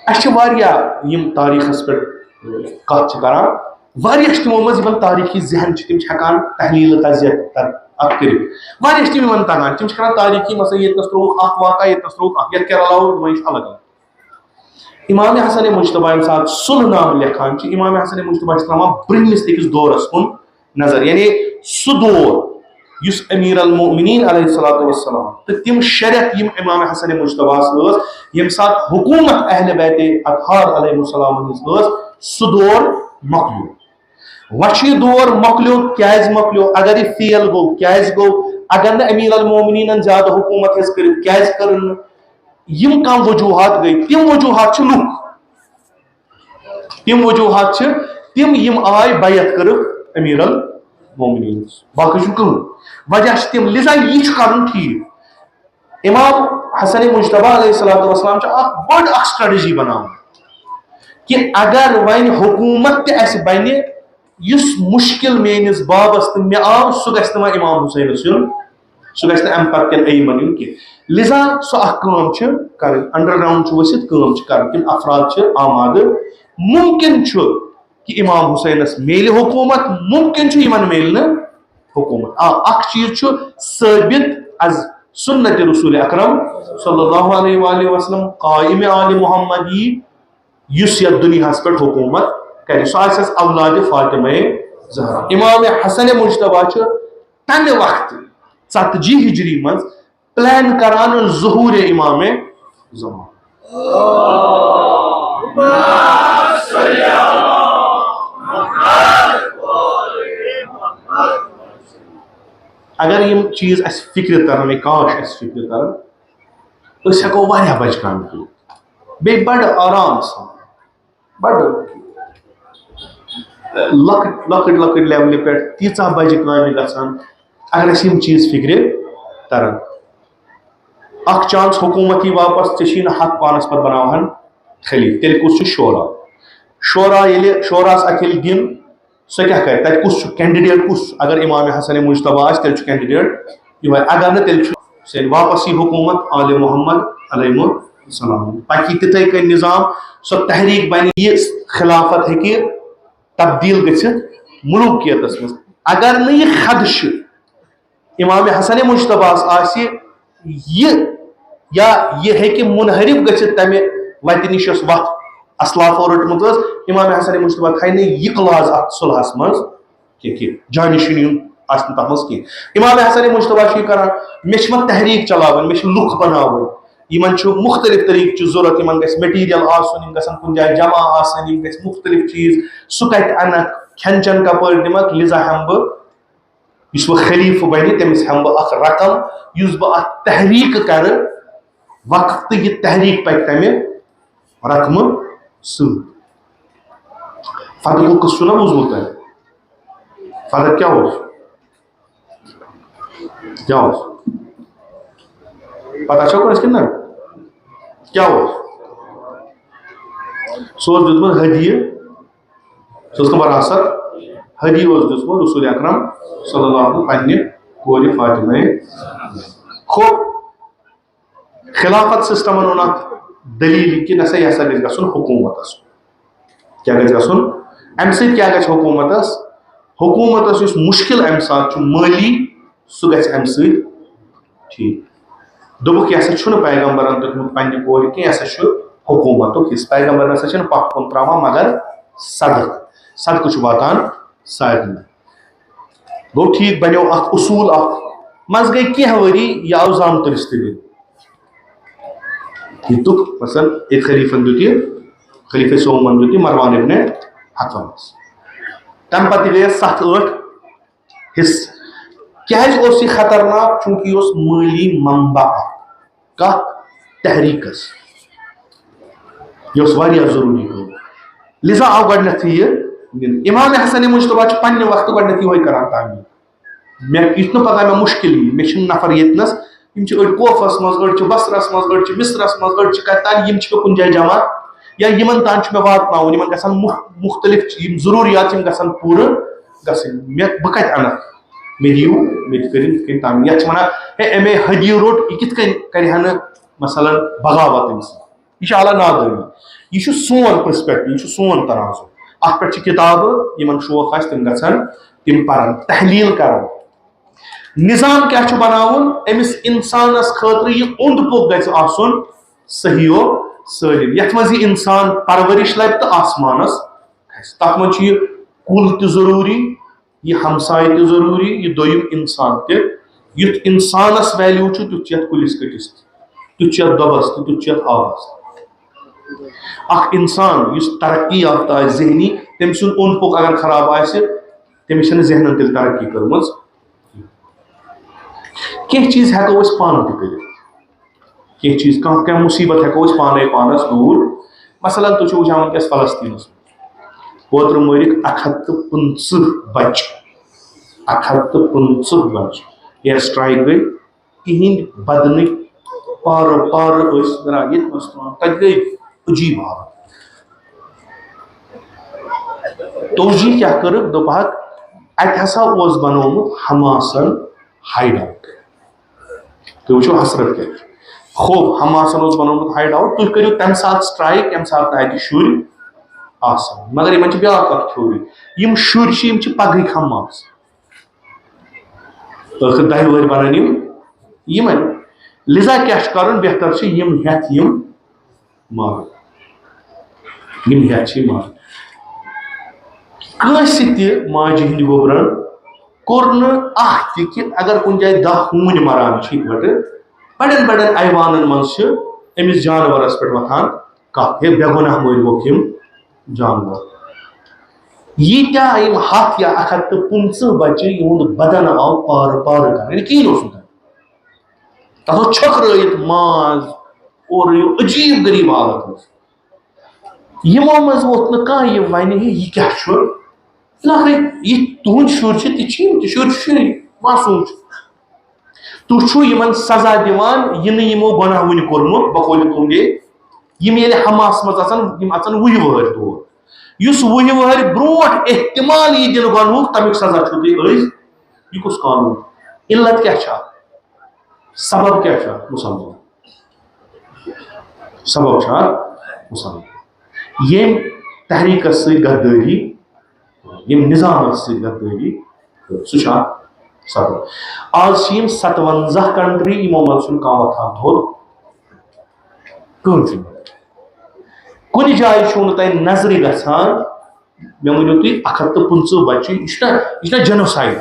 اَسہِ چھِ واریاہ یِم تاریٖخس پٮ۪ٹھ کتھ چھِ کران، واریاہ چھِ تِمو منٛز یِمن تاریٖخی ذہن چھِ، تِم چھِ ہٮ۪کان تحلیل و تجزیہ تر-، اتھ کٔرِتھ۔ واریاہ چھِ تِم یِمن تگان، تِم چھِ کران تاریٖخی، مثلاً ییٚتہِ نس ترٛووُکھ اکھ واقعہ، ییٚتہِ نس ترٛووُکھ اکھ، یتھ کیرلا اوس، وۄنۍ چھُ الگ الگ۔ امام حسن مجتبی ییٚمہِ ساتہٕ صلح نامہٕ لیکھان چھِ، امام حسن مجتبی چھِ ترٛاوان برٛنٛہمِس أکِس دورس کُن نظر، یعنی سُہ دور یُس امیر المومنین علیہ الصلوۃ والسلام تہٕ تِم شریعت یِم امام حسن مجتبیس ٲس، ییٚمہِ ساتہٕ حکومت اہل بیت اطہار علیہ السلام ہٕنٛز ٲس، سُہ دور مۄکلیو۔ وۄنۍ چھُ یہِ دور مۄکلیو، کیازِ مۄکلیو؟ اگر یہِ فیل گوٚو، کیازِ گوٚو؟ اگر نہٕ امیر المومنینن زیادٕ حکومت ہیٚژ کٔرِتھ، کیازِ کٔرٕن نہٕ؟ یِم کم وجوہات گٔے، تِم وجوہات چھِ لُکھ، تِم وجوہات چھِ تِم، یِم آے بیعت کٔرٕکھ امیر المومنینس، باقٕے چھُنہٕ کٕہٕنۍ۔ وجہ چھِ تِم، لذا یہِ چھُ کرُن ٹھیٖک۔ امام حسن مجتبی علیہ الصلوۃ والسلام چھُ اکھ بٔڑ اکھ strategy بناوان کہِ اگر وۄنۍ حکومت تہِ اسہِ بنہِ، یُس مشکل میٲنِس بابس تہٕ مےٚ آو، سُہ گژھِ نہٕ وۄنۍ امام حسینس یُن، سُہ گژھِ نہٕ امہِ پتہٕ کٮ۪ن ائمن یُن کینٛہہ۔ لذا سۄ اکھ کٲم چھِ کرٕنۍ، underground چھُ ؤسِتھ، کٲم چھِ کرٕنۍ، تِم افراد چھِ آمادٕ۔ ممکن چھُ کہِ امام حسینس میلہِ حکومت، ممکن چھُ یِمن میلہِ نہٕ حکومت۔ آ، اکھ چیٖز چھُ ثٲبت از سنت رسول اکرم صلی اللہ علیہ وآلہ وسلم، قائم آل محمدی، یُس یتھ دُنیاہس پٮ۪ٹھ حکومت کرِ، سُہ آسہِ اولاد فاطمہ زہرا۔ امام حسن مجتبی چھُ تمہِ وقتہٕ، ژتجی ہجری منٛز، plan کران ظہور امام زمان۔ اگر یِم چیٖز اَسہِ فِکرِ تَرَن، اے کاش اَسہِ فِکرِ تَرَن، أسۍ ہٮ۪کو واریاہ بَجہِ کامہِ کٔرِتھ۔ بیٚیہِ بَڑٕ آرام سان، بَڑٕ لۄکٕٹۍ، لۄکٕٹۍ، لۄکٕٹۍ levelہِ پٮ۪ٹھ تیٖژاہ بَجہِ کامہِ گژھان، اگر اَسہِ یِم چیٖز فِکرِ تَرَن۔ اَکھ chance حکوٗمت یی واپَس، ژےٚ چھی نہٕ حق پانَس پَتہٕ بَناوہَن خلیٖفہٕ، تیٚلہِ کُس چھُ شورا؟ شورا ییٚلہِ، شوراہَس اَتھِ ییٚلہِ دِن، سُہ کیٛاہ کرِ؟ تَتہِ کُس چھُ candidate، کُس چھُ؟ اگر امام حسن مجتبی آسہِ، تیٚلہِ چھُ candidate یِہوٚے۔ اگر نہٕ، تیٚلہِ چھُ حسین۔ واپس یی حکومت آل محمد علیہ السلام۔ پَکہِ تِتھَے کٔنۍ نظام، سۄ تحریک بَنہِ، یہِ خلافت ہیٚکہِ تبدیٖل گٔژھِتھ ملوکیتَس منٛز۔ اگر نہٕ یہِ خدشہٕ امام حسن مجتبیٰ ہس آسہِ، یہِ یا یہِ ہیٚکہِ منحرف گٔژھِتھ تمہِ وتہِ نِش یۄس وتھ اسلافو رٔٹمٕژ ٲس۔ امام حسن مجتبیٰ تھایہِ نہٕ یہِ clause اتھ صلحس منٛز کینٛہہ، کہِ جانشینی ہُنٛد آسہِ نہٕ تتھ منٛز کینٛہہ۔ امام حسن مجتبیٰ چھُ یہِ کران، مےٚ چھِ وۄنۍ تحریک چلاوٕنۍ، مےٚ چھِ لُکھ بناوٕنۍ، یِمن چھُ مختلف طریقہٕ چہِ ضروٗرت، یِمن گژھِ material آسُن، یِم گژھن کُنہِ جایہِ جمع آسٕنۍ، یِم گژھِ مختلف چیٖز، سُہ کتہِ انکھ، کھٮ۪ن چٮ۪ن کپٲرۍ دِمکھ، لذا ہٮ۪مہٕ بہٕ یُس وۄنۍ خلیفہٕ بنہِ، تٔمِس ہٮ۪مہٕ بہٕ اکھ رقم، یُس بہٕ اتھ تحریک کرٕ وقف، تہٕ یہِ تحریک پکہِ تمہِ رقمہٕ سۭتۍ۔ فدقُک قصہٕ چھُو نا بوٗزمُت تۄہہِ؟ فدق کیٛاہ اوس؟ کیٛاہ اوس؟ پتہ چھا کٲنٛسہِ کِنہٕ نہ؟ کیٛاہ اوس؟ سُہ اوس دیُتمُت ہدیہِ، سُہ اوس نہٕ وراثت، ہدیہِ اوس دیُتمُت رسول اکرم صلی اللہ علیہ وسلم پننہِ کورِ فاطمہ۔ خو-، خلافت سسٹمن اوٚن اتھ دلیل کہِ نسا یہِ ہسا گژھِ گژھُن حکومتس۔ کیٛاہ گژھِ گژھُن؟ امہِ سۭتۍ کیٛاہ گژھِ حکومتس؟ حکومتس یُس مشکل امہِ ساتہٕ چھُ مٲلی، سُہ گژھِ امہِ سۭتۍ ٹھیک۔ دوٚپُکھ، یہِ ہسا چھُنہٕ پیغمبرن دیُتمُت پننہِ کورِ کینٛہہ، یہِ ہسا چھُ حکومتُک حصہٕ۔ پیغمبر نسا چھِنہٕ پتھ کُن تراوان، مگر صدقہٕ، صدقہٕ چھُ واتان سارنٕے۔ گوٚو ٹھیک، بنیو اکھ اصوٗل اکھ۔ منٛزٕ گٔے کینٛہہ ؤری، یہِ آو زامتٕرِس تہِ دِنہٕ۔ یہِ تُک، مثلاً، أکۍ خلیفن دیُت یہِ، خلیفہ سومن دیُت یہِ مروان ابن حکمس۔ تمہِ پتہٕ تہِ گٔیس ستھ ٲٹھ حصہٕ۔ کیازِ اوس یہِ خطرناک؟ چونکہ یہِ اوس مٲلی منبع اکھ۔ کتھ؟ تحریکس، یہِ اوس واریاہ ضروٗری کٲم۔ لذا آو گۄڈٕنیتھٕے یہِ نِنہٕ۔ امام حسن مجتبیٰ چھُ پننہِ وقتہٕ گۄڈٕنیتھ یِہوے کران تعمیٖل۔ مےٚ، یُتھ نہٕ پگاہ مےٚ مُشکِل یی، مےٚ چھِنہٕ نفر ییٚتنَس، یِم چھِ أڑۍ کوفَس منٛز، أڑۍ چھِ بصرَس منٛز، أڑۍ چھِ مصرَس منٛز، أڑۍ چھِ کَتہِ تام، یِم چھِ مےٚ کُنہِ جایہِ جمع، یا یِمَن تام چھُ مےٚ واتناوُن، یِمَن گژھن مُخ-، مُختٔلِف یِم ضروٗریات چھِ، یِم گژھن پوٗرٕ گژھٕنۍ۔ مےٚ، بہٕ کَتہِ اَنَکھ؟ مےٚ دِیِو، مےٚ تہِ کٔرِو یِتھ کٔنۍ تعمیٖل۔ یَتھ چھِ وَنان، ہے، أمۍ ہے حدی روٚٹ، یہِ کِتھ کٔنۍ کَرِ ہا نہٕ، مثلاً، بغاوت أمِس؟ یہِ چھُ اعلیٰ نادٲنی۔ یہِ چھُ سون پرسپیکٹو، یہِ چھُ سون ترازو۔ اَتھ پٮ۪ٹھ چھِ کِتابہٕ، یِمن شوق آسہِ، تِم گژھن تِم پرن، تحلیل کرن۔ نظام کیٛاہ چھُ بناوُن؟ أمِس اِنسانس خٲطرٕ یہِ اوٚنٛد پوٚک گژھِ آسُن صحیح و سٲلِم، یَتھ منٛز یہِ اِنسان پرورش لبہِ تہٕ آسمانس کھسہِ۔ تَتھ منٛز چھُ یہِ کُل تہِ ضروٗری، یہِ ہمسایہِ تہِ ضروٗری، یہِ دوٚیِم اِنسان تہِ۔ یُتھ اِنسانَس ویلیو چھُ، تیُتھ چھُ یَتھ کُلِس کٔٹِس تہِ، تیُتھ چھُ یَتھ دۄبَس تہِ، تیُتھ چھُ یَتھ آبَس تہِ۔ اَکھ اِنسان یُس ترقی یافتہٕ آسہِ ذہنی، تٔمۍ سُنٛد اوٚنٛد پوٚک اگر خراب آسہِ، تٔمِس چھَنہٕ ذہنَن تیٚلہِ ترقی کٔرمٕژ۔ کینٛہہ چیٖز ہٮ۪کو أسۍ پانہٕ تہِ کٔرِتھ۔ کینٛہہ چیٖز، کانٛہہ، کانٛہہ مُصیٖبت ہٮ۪کو أسۍ پانَے پانَس دوٗر۔ مثلاً، تُہۍ چھِو وٕچھان وٕنکیٚس فلسطیٖنَس منٛز۔ اوترٕ مٲرِکھ اَکھ ہَتھ تہٕ پٕنٛژٕہ بَچہٕ۔ اَکھ ہَتھ تہٕ پٕنٛژٕہ بَچہٕ۔ اِیَر سٹرایِک گٔے، تِہِنٛدۍ بدنٕکۍ پارٕ پارٕ ٲسۍ درٛاے ییٚتہِ منٛز تُلان۔ تَتہِ گٔے عجیٖب حالت۔ توجیہ کیٛاہ کٔرٕکھ؟ دوٚپہَکھ، اَتہِ ہسا اوس بنوومُت حماسن ہائی آؤٹ۔ تُہۍ وٕچھِو حسرت کیٛاہ چھِ۔ خوب، حماسن اوس بنوومُت ہائی آؤٹ، تُہۍ کٔرِو تَمہِ ساتہٕ سٹرائیک، ییٚمہِ ساتہٕ نہٕ اَتہِ شُرۍ آسن۔ مگر یِمن چھِ بیٛاکھ اکھ تھیوری، یِم شُرۍ چھِ، یِم چھِ پگہٕکۍ حماس۔ ٲخٕر دَہہِ وٕہٕرۍ بنن یِم یِمن۔ لذا کیٛاہ چھُ کرُن؟ بہتر چھُ یِم ہٮ۪تھ یِم مارُن۔ یِم ہٮ۪تھ چھِ مارٕنۍ۔ کٲنٛسہِ تہِ ماجہِ ہٕنٛدِ گوٚبرن کوٚر نہٕ اکھ تہِ کہِ اگر کُنہِ جایہِ دَہ ہوٗنۍ مران چھِ اِکوَٹہٕ، بڑٮ۪ن بڑٮ۪ن ایوانن منٛز چھِ أمِس جانورس پٮ۪ٹھ وۄتھان کتھ، ہے، بے گۄناہ مٲرۍ ووکھ یِم جانور۔ ییٖتیٛاہ یِم ہَتھ یا اَکھ ہَتھ تہٕ پٕنٛژٕہ بچہِ، یِہُنٛد بدن آو پارٕ پارٕ کرنہٕ، یعنی کِہیٖنۍ اوس نہٕ تَتہِ۔ تَتھ اوس چھٔکرٲیِتھ ماز، اورٕ یہِ عجیٖب غریٖب حالت ٲس۔ یِمو منٛز ووٚتھ نہٕ کانٛہہ یہِ وَنہِ ہے یہِ کیٛاہ چھُ۔ نہ ہے، یہِ تُہُنٛد شُر چھُ، تہِ چھِ یِم تہِ شُرۍ چھِ شُرۍ، معصوٗم چھِ۔ تُہۍ چھِو یِمن سزا دِوان، یہِ نہٕ یِمو گۄناہ وُنہِ کوٚرمُت، بقولِ تُہُنٛدے۔ یِم ییٚلہِ حماس منٛز اژن، یِم اژن وُہہِ وٕہٕرۍ تور۔ یُس وُہہِ وٕہٕرۍ برونٛٹھ احتمال یی دِنہٕ گۄنہُک، تَمیُک سزا چھُو تُہۍ أزۍ۔ یہِ کُس قانوٗن؟ علت کیٛاہ چھِ اَتھ؟ سبب کیٛاہ چھُ اَتھ؟ مُسلمان۔ سبب چھُ اَتھ مُسلمان۔ ییٚمۍ تحریٖکس سۭتۍ غدٲری، ییٚمۍ نظامس سۭتۍ غدٲری کٔر، سُہ چھُ اَتھ سبب۔ آز چھِ یِم ستوَنزاہ کنٹری، یِمو منٛز چھُنہٕ کانٛہہ وۄتھان تھوٚد۔ کٕہٕنۍ چھُنہٕ۔ کُنہِ جایہِ چھُو نہٕ تۄہہِ نظرِ گژھان، مےٚ ؤنِو تُہۍ، اَکھ ہَتھ تہٕ پٕنٛژٕہ بچہِ، یہِ چھُنہ، یہِ چھُنہ جینوسایڈ؟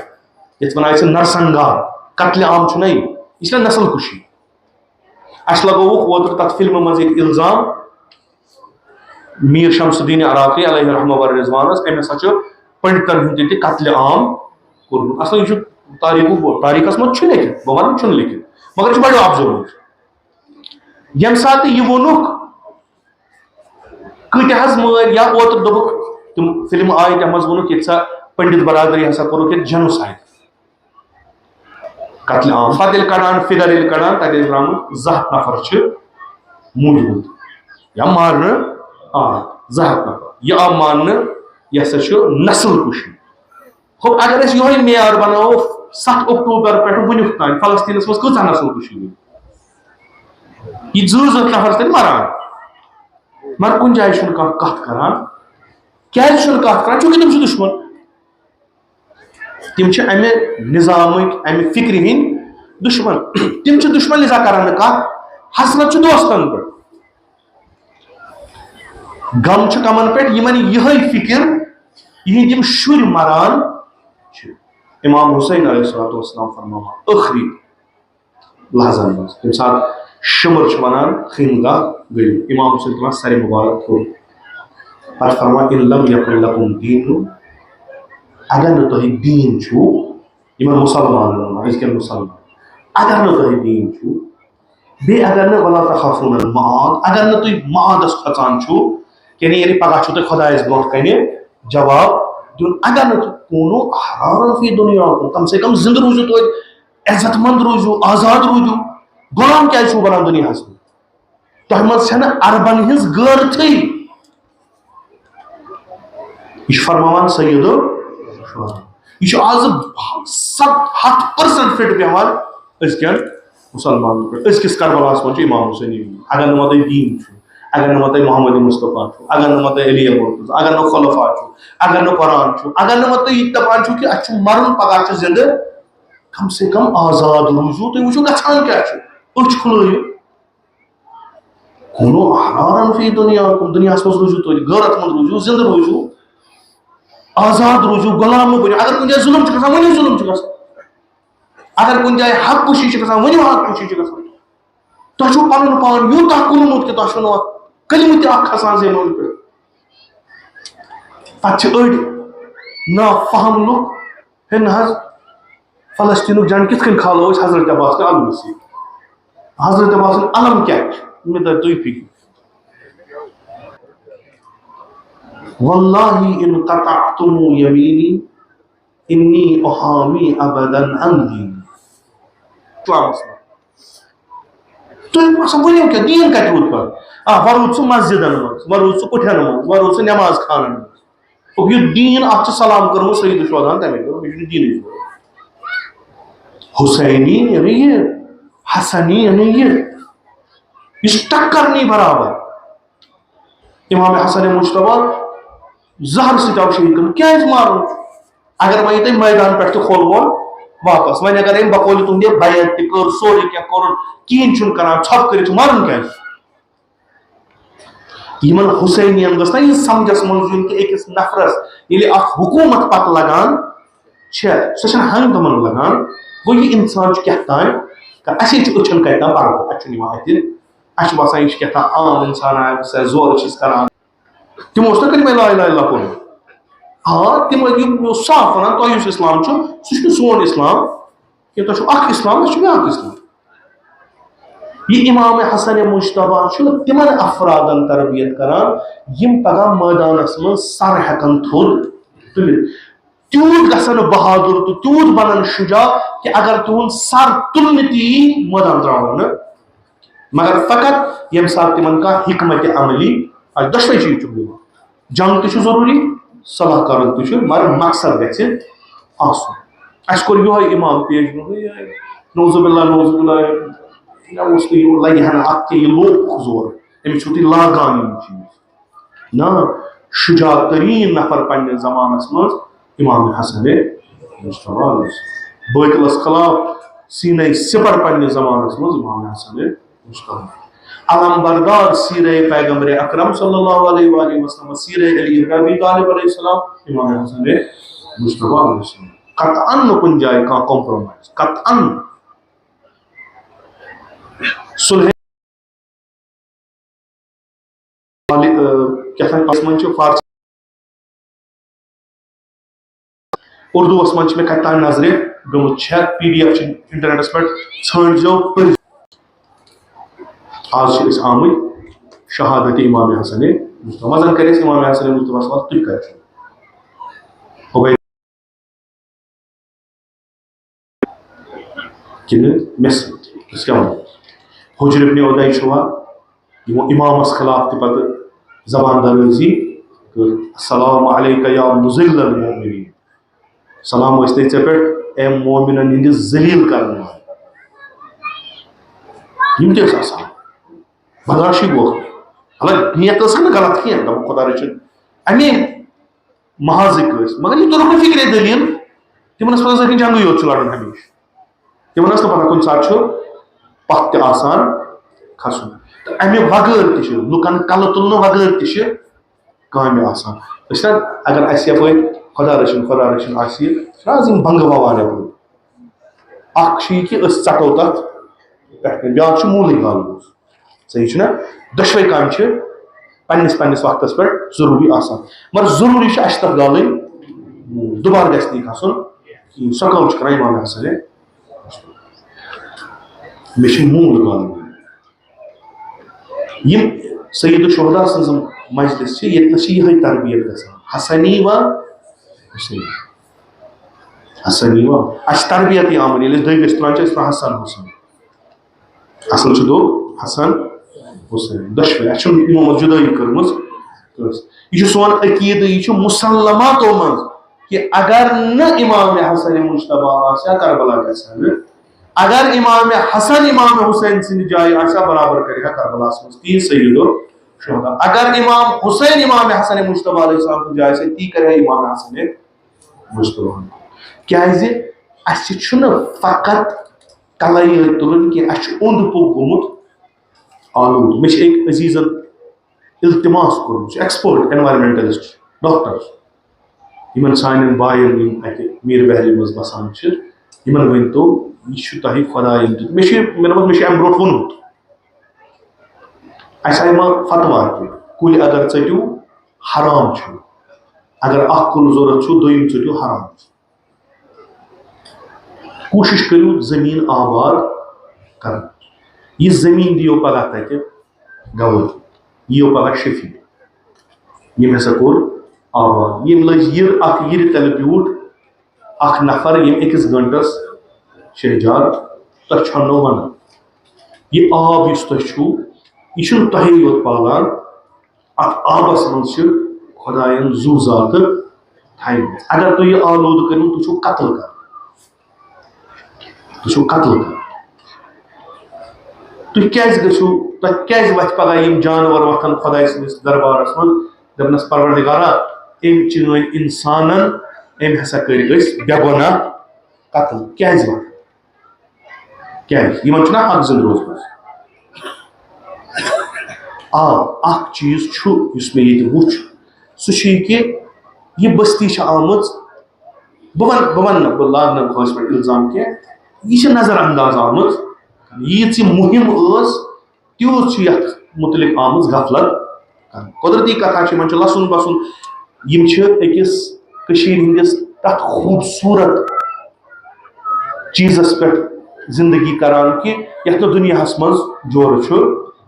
یَتھ وَنان چھِ نرسنگار، قتلِ عام چھُنہ یہِ؟ یہِ چھُنہ نسل کُشی؟ اَسہِ لگووُکھ اوترٕ تَتھ فِلمہِ منٛز ییٚتہِ اِلزام، میٖر شمس الدین عراقی علیہ رحمہ و رضوانس، أمۍ ہسا چھُ پنڈتن ہُنٛد تہِ قتلِ عام کوٚرمُت۔ اصل یہِ چھُ تاریخُک، تاریخس منٛز چھُ لیکھِتھ، بہٕ وَنہٕ چھُنہٕ لیکھِتھ، مگر یہِ چھُ بڑیو افضل۔ ییٚمہِ ساتہٕ یہِ ووٚنُکھ، کۭتیاہ حظ مٲرۍ، یا اوترٕ دوٚپُکھ، تِم فِلمہٕ آیہِ، تَتھ منٛز ووٚنُکھ، ییٚتہِ سا پنڈت برادری ہسا کوٚرُکھ ییٚتہِ جینوسایڈ، قتلِ عام۔ پتہٕ ییٚلہِ کڑان، فِگر ییٚلہِ کڑان، تَتہِ ٲسۍ درٛامٕتۍ زٕ ہَتھ نفر چھِ موٗدمُت یا مارنہٕ آمٕتۍ، زٕ ہَتھ نفر۔ یہِ آو ماننہٕ، یہِ ہسا چھُ نسل کُشی۔ ہُہ، اگر أسۍ یِہوٚے معیار بناوو، ستھ اکتوبر پٮ۪ٹھ وٕنیُک تام فلسطینس منٛز کۭژاہ نسل کُشی گٔے؟ یہِ زٕ زٕ نفر چھِ تَتہِ مران، مگر کُنہِ جایہِ چھُنہٕ کانٛہہ کتھ کران۔ کیازِ چھُنہٕ کتھ کران؟ چونکہ تِم چھِ دُشمن۔ تِم چھِ امہِ نظامٕکۍ، امہِ فکرِ ہٕنٛدۍ دُشمن۔ تِم چھِ دُشمن، لذا کران نہٕ کتھ۔ حسرت چھِ دوستن پٮ۪ٹھ، غم چھُ کمن پٮ۪ٹھ؟ یِمن یِہے فکر، یِہنٛدۍ یِم شُرۍ مران چھِ۔ امام حسین علیہ الصلوۃ والسلام فرماوان ٲخری لحظن منٛز، ییٚمہِ ساتہٕ شُمر چھُ ونان، خیمہٕ گاہ گٔیِو، امام حسین تُلان سرِ مبارک تھوٚد۔ پتہٕ فرمان، "ان لم یکن لکم دین"، اگر نہٕ تۄہہِ دیٖن چھُو، یِمن مُسلمانن ونان، أزکٮ۪ن مُسلمانن، اگر نہٕ تۄہہِ دیٖن چھُو، بیٚیہِ اگر نہٕ ولا تخافون المعاد، اگر نہٕ تُہۍ معادس کھۄژان چھِو، یعنی، یعنی پگاہ چھُو تۄہہِ خۄدایس برونٛٹھ کنہِ جواب دیُن، اگر نہٕ تُہۍ کوٗنو احرارا فی دنیاکم، کم سے کم زندٕ روٗزِو توتہِ، عزت مند روٗزِو، آزاد روٗزِو، غلام کیازِ چھِو بنان دُنیاہس منٛز؟ تۄہہِ منٛز چھنہٕ عربن ہٕنٛز غٲرتھٕے۔ یہِ چھُ فرماوان سید الشہداء۔ یہِ چھُ آز ستھ ہتھ پٔرسنٹ فٹ بیٚہوان أزکٮ۪ن مُسلمانن پٮ۪ٹھ۔ أزکِس کربلاہس منٛز چھُ امام حسین یِوان۔ اگر نہٕ وۄنۍ تۄہہِ دیٖن چھُ، اگر نہٕ وۄنۍ تۄہہِ محمد مصطفیٰ چھُ، اگر نہٕ وۄنۍ تۄہہِ علی مرتضیٰ، اگر نہٕ خلفاء چھُ، اگر نہٕ قرآن چھُ، اگر نہٕ وۄنۍ تُہۍ یہِ تہِ دپان چھِو کہِ اَسہِ چھُ مرُن، پگاہ چھُ زِندٕ، کم سے کم آزاد روٗزِو، تُہۍ وٕچھِو گژھان کیٛاہ چھُ، أچھ کھُلٲیِو۔ کونو احرارا فی دنیاکم، دُنیاہس منٛز روٗزِو تُہۍ، غٲرت مند روٗزِو، زِندٕ روٗزِو، آزاد روٗزِو، غلام مہٕ بٔنِو۔ اگر کُنہِ جایہِ ظُلُم چھُ گژھان، ؤنِو ظُلُم چھُ گژھان۔ اگر کُنہِ جایہِ حق کُشی چھِ گژھان، ؤنِو حق کُشی چھِ گژھان۔ تۄہہِ چھُو پَنُن پان یوٗتاہ کُنمُت کہِ تۄہہِ چھُو نہٕ اَتھ کلمہٕ تہِ اَکھ کھسان زیمٕژ پٮ۪ٹھ۔ پَتہٕ چھِ أڑۍ نافہم لُکھ، ہے نہ حظ، فلسطینُک جنگ کِتھ کٔنۍ کھالو أسۍ حضرت عباس تہٕ علم سۭتۍ؟ حضرت عباس سُنٛد علم کیٛاہ چھُ؟ مےٚ تَرِ تُہۍ فِکرِ۔ واللہ ان قطعتم یمینی انی احامی ابدا عن دینی۔ اسلامس منٛز۔ تُہۍ مہ سا ؤنِو کیٛاہ، دیٖن کَتہِ روٗد پَتہٕ؟ آ، وۄنۍ روٗد سُہ مسجدن منٛز، وۄنۍ روٗد سُہ کُٹھٮ۪ن منٛز، وۄنۍ روٗد سُہ نٮ۪ماز خانن منٛز۔ دوٚپُکھ، یہِ دیٖن، اَتھ چھُ سلام کوٚرمُت سید الشہداہن، تَمے دوٚپ، یہِ چھُنہٕ دیٖنٕے۔ حسینی یعنی یہِ، حسنی یعنی یہِ، یہِ چھُ ٹکر نی برابر۔ امام حسن مجتبیٰ زہر سۭتۍ آو شہید کرنہٕ۔ کیٛازِ مارُن چھُ؟ اگر وۄنۍ یہِ تۄہہِ مٲدان پٮ۪ٹھ تہِ کھولوُن واپس، وۄنۍ اگر أمۍ بقولِ تُہنٛدِ بیعت تہِ کٔر، سورُے کینٛہہ کوٚرُن، کِہیٖنۍ چھُنہٕ کران، ژھۄپہٕ کٔرِتھ چھُ مارُن کیٛازِ؟ یِمن حسینین گٔژھ نا یہِ سمجھس منٛز یُن کہِ أکِس نفرس ییٚلہِ اکھ حکوٗمت پتہٕ لگان چھےٚ، سۄ چھنہٕ ہنٛگ تمن لگان۔ گوٚو یہِ انسان چھُ کیٛاہ تام کران، اَسے چھُ أچھن کتہِ تام پردٕ، اَسہِ چھُنہٕ یِوان اَتھِ۔ اَسہِ چھُ باسان، یہِ چھُ کیٛاہ تام عام اِنسان آیہِ، سُہ زورٕ چھِس کران۔ تِمو اوس نہ کٔرمٕتۍ لا اله الا اللہ پوٚرمُت۔ آ، تِم ٲسۍ یِم، یہِ اوس صاف وَنان، تۄہہِ یُس اِسلام چھُ، سُہ چھُنہٕ سون اِسلام کینٛہہ، تۄہہِ چھُو اکھ اِسلام، اَسہِ چھُ بیٛاکھ اِسلام۔ یہِ امام حسن مجتبیٰ چھُ تِمن افرادن تربیت کران، یِم پگاہ مٲدانس منٛز سر ہٮ۪کن تھوٚد تُلِتھ۔ تیوٗت گژھن بہادُر تہٕ تیوٗت بنن شجاع کہِ اگر تِہُنٛد سر تُلنہٕ تہِ یی، مٲدان ترٛاوَن نہٕ۔ مگر فقط ییٚمہِ ساتہٕ تِمن کانٛہہ حکمت عملی آسہِ، دۄشوے چیٖز چھُکھ دِوان۔ جنگ تہِ چھُ ضروٗری، صلاح کرُن تہِ چھُ، مگر مقصد گژھِ آسُن۔ اَسہِ کوٚر یِہوٚے امام پیش برونٛہٕے، یِہوٚے نعوذ باللہ، نعوذ باللہ، مےٚ اوس نہٕ یہِ لگہِ ہا نہٕ اَتھ کینٛہہ، یہِ لوٚگ زورٕ، أمِس چھُو تُہۍ لاگان یِم چیٖز۔ نہ، شجاع ترین نفر پننِس زمانس منٛز امام حسن مجتبیٰ اوس۔ باطلس خلاف سینے سپر پننِس زمانس منٛز امام حسن مجتبیٰ۔ علم بردار سیرہ پیغمبر اکرم صلی اللہ علیہ وآلہ وسلم، سیرہ علی ابن ابی طالب علیہ السلام، امام حسن مجتبیٰ علیہ السلام۔ قطعاً نہٕ کُنہِ جایہِ کانٛہہ compromise، قطعاً۔ صلح، کیٛاہ تام، اَتھ منٛز چھُ فارسی، اردوٗوَس منٛز چھِ مےٚ کَتہِ تام نظرِ گٔمٕژ، چھےٚ PDF چھِ internetس پٮ۪ٹھ، ژھٲنٛڈزیو، پٔرۍزیو۔ آز چھِ أسۍ آمٕتۍ شہادت امام حسن مجتبیٰ۔ وۄنۍ زَن کَرِ اَسہِ امام حسن مجتبیٰ سوال، تُہۍ کَتہِ چھِو؟ عبید کِنہٕ مےٚ سۭتۍ؟ أسۍ کیٛاہ وَنو؟ حجر ابن عدی چھُوا؟ یِمو اِمامَس خلاف تہِ پَتہٕ زبان درٲزی کٔر، "السلام علیک یا مذل المؤمنین"، سلام ٲسۍ تۄہہِ ژےٚ پٮ۪ٹھ، اے مومنن ہٕنٛدِ ذلیل کرن وٲلۍ۔ یِم تہِ ٲسۍ آسان، برداشٕے گوٚو۔ حالانکہ نیت ٲسٕکھ نہٕ غلط کینٛہہ، دوٚپُکھ، خۄدا رٔچھِن، اَمے محاذٕکۍ ٲسۍ، مگر یہِ توٚرُکھ نہٕ فِکرے دٔلیٖل۔ تِمن ٲس پتہ، أتھۍ جنگٕے یوت چھُ لڑُن ہمیشہِ۔ تِمن ٲس نہٕ پتہ، کُنہِ ساتہٕ چھُ پتھ تہِ آسان کھسُن۔ تہٕ اَمہِ وغٲر تہِ چھُ، لُکن کلہٕ تُلنہٕ وغٲر تہِ چھِ کامہِ آسان۔ أسۍ چھِنہ، اگر اَسہِ یپٲرۍ خۄدا رٔچھِن، خۄدا رٔچھِن آسہِ یہِ، چھِنہ آز یِم بنٛگہٕ وَوان یپٲرۍ۔ اکھ چھُ یہِ کہِ أسۍ ژٹو تَتھ پٮ۪ٹھ کَنہِ، بیٛاکھ چھُ موٗلٕے گالُن۔ صحیح چھُنہ؟ دۄشوے کامہِ چھِ پننِس پننِس وقتس پٮ۪ٹھ ضروٗری آسان، مگر ضروٗری چھُ اَسہِ تَتھ گالٕنۍ، دوبارٕ گژھِ نہٕ یہِ کھسُن کِہیٖنۍ۔ سۄ کٲم چھِ کران امام حسن۔ مےٚ چھِ موٗل گالٕنۍ۔ یِم سید الشہداء سٕنٛز مجلس چھِ، ییٚتہِ نَس چھِ یِہے تربیت گژھان، حسنی و حسینی۔ حسنی و اَسہِ چھِ تربیتٕے آمٕژ، ییٚلہِ أسۍ دٔگۍ ٲسۍ تُلان، چھِ أسۍ تُلان حسن حسین۔ اصل چھُ دوٚپ حسن حسین، دۄشوے۔ اَسہِ چھُنہٕ یِمو منٛز جُدٲیی کٔرمٕژ کٲنٛسہِ۔ یہِ چھُ سون عقیٖدٕ، یہِ چھُ مسلماتو منٛز کہِ اگر نہٕ امام حسن مجتبیٰ آسہِ ہا، کربلا گژھِ ہا نہٕ۔ اگر امام حسن امام حسین سٕنٛدِ جایہِ آسہِ ہا، برابر کرِ ہا کربلاہس منٛز تی سید الشہداء۔ اگر امام حسین امام حسن مجتبیٰ علیہ السلام سٕنٛدِ جایہِ آسہِ ہا، تی کرِ ہا امام حسن مجتبیٰ۔ کیازِ اَسہِ چھُنہٕ فقط کلے یٲتۍ تُلُن کینٛہہ، اَسہِ چھُ اوٚنٛد پوٚک گوٚمُت آلوٗد۔ مےٚ چھِ أکۍ عزیٖزن التماس کوٚرمُت، سُہ ایکسپٲرٹ، انوائرمنٹلسٹ، ڈاکٹر، یِمن سانٮ۪ن باین، یِم اتہِ میر بحری منٛز بسان چھِ، یِمن ؤنۍ تو، یہِ چھُ تۄہہِ خۄداین دیُتمُت؟ مےٚ چھُ، مےٚ دوٚپمَس، مےٚ چھُ امہِ برونٛٹھ ووٚنمُت، اَسہِ آیہِ ما فتوا تہِ، کُلۍ اگر ژٔٹِو، حرام چھُ، اگر اکھ کُل ضروٗرت چھُ، دوٚیِم ژٔٹِو، حرام چھُ۔ کوٗشِش کٔرِو زٔمیٖن آباد کَرٕنۍ۔ یہِ زٔمیٖن دِیو پَگاہ تَتہِ گوٲہی، یِیو پَگاہ شفیع۔ ییٚمۍ ہسا کوٚر آباد، ییٚمۍ لٲج یِر، اَکھ یِرِ تَلہٕ بیوٗٹھ، اَکھ نفر، ییٚمۍ أکِس گٲنٛٹَس شہجار، تۄہہِ چھَنہٕ وَنان۔ یہِ آب یُس تۄہہِ چھُو، یہِ چھُنہٕ تۄہے یوت پالان، اَتھ آبَس منٛز چھِ خۄدایَن زُو زاتہٕ تھایمٕژ۔ اگر تُہۍ یہِ آلوٗدٕ کٔرِو، تُہۍ چھِو قتل کران۔ تُہۍ چھِو قتل کران۔ تُہۍ کیازِ گٔژھِو، تۄہہِ کیازِ وَتھِ پگاہ یِم جانور وۄتھن خۄداے سٕنٛدِس دربارَس منٛز، دَپنَس، "پروردگارا، أمۍ چٲنۍ اِنسانَن، أمۍ ہسا کٔرۍ أسۍ بے گۄناہ قتل"؟ کیازِ وَتھِ؟ کیازِ؟ یِمن چھُنہ حق زِندٕ روزنَس۔ آ، اکھ چیٖز چھُ یُس مےٚ ییٚتہِ وُچھ، سُہ چھُ یہِ کہِ یہِ بستی چھِ آمٕژ، بہٕ وَنہٕ، بہٕ وَنہٕ نہٕ، بہٕ لاگہٕ نہٕ کٲنٛسہِ پٮ۪ٹھ الزام کینٛہہ، یہِ چھِ نظر انداز آمٕژ۔ ییٖژ یہِ مُہِم ٲس، تیوٗت چھُ یَتھ مُتعلِق آمٕژ غفلت کرنہٕ۔ قۄدرتی کتھا چھِ، یِمن چھُ لَسُن بَسُن، یِم چھِ أکِس کٔشیٖرِ ہٕنٛدِس تَتھ خوٗبصوٗرت چیٖزَس پٮ۪ٹھ زِندگی کران کہِ یَتھ نہٕ دُنیاہَس منٛز جورٕ چھُ۔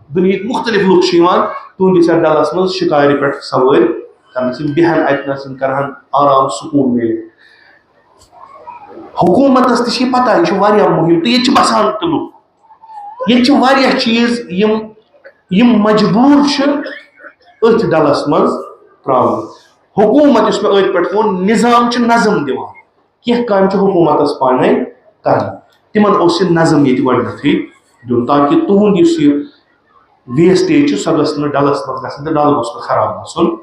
دُنیہٕکۍ مُختٔلِف لُکھ چھِ یِوان تُہٕنٛدِس یَتھ ڈَلَس منٛز شِکارِ پٮ۪ٹھ سوٲرۍ کرنَس، یِم بیٚہن اَتہِ نَس، یِم کرہن آرام سکوٗن میلہِ۔ حکوٗمتَس تہِ چھِ یہِ پَتہ، یہِ چھِ واریاہ مُہِم تہٕ ییٚتہِ چھِ بَسان تہِ لُکھ۔ ییٚتہِ چھِ واریاہ چیٖز، یِم، یِم مجبوٗر چھِ أتھۍ ڈَلَس منٛز ترٛاوٕنۍ۔ حکوٗمت، یُس مےٚ أتھۍ پٮ۪ٹھ ووٚن، نظام چھُ نظم دِوان۔ کینٛہہ کامہِ چھِ حکوٗمتَس پانَے کَرٕنۍ۔ تِمَن اوس یہِ نظم ییٚتہِ گۄڈٕنٮ۪تھٕے دیُن، تاکہِ تُہُنٛد یُس یہِ ویسٹیج چھِ، سۄ گٔژھ نہٕ ڈَلَس منٛز گژھٕنۍ تہٕ ڈَل گوٚژھ نہٕ خراب گژھُن۔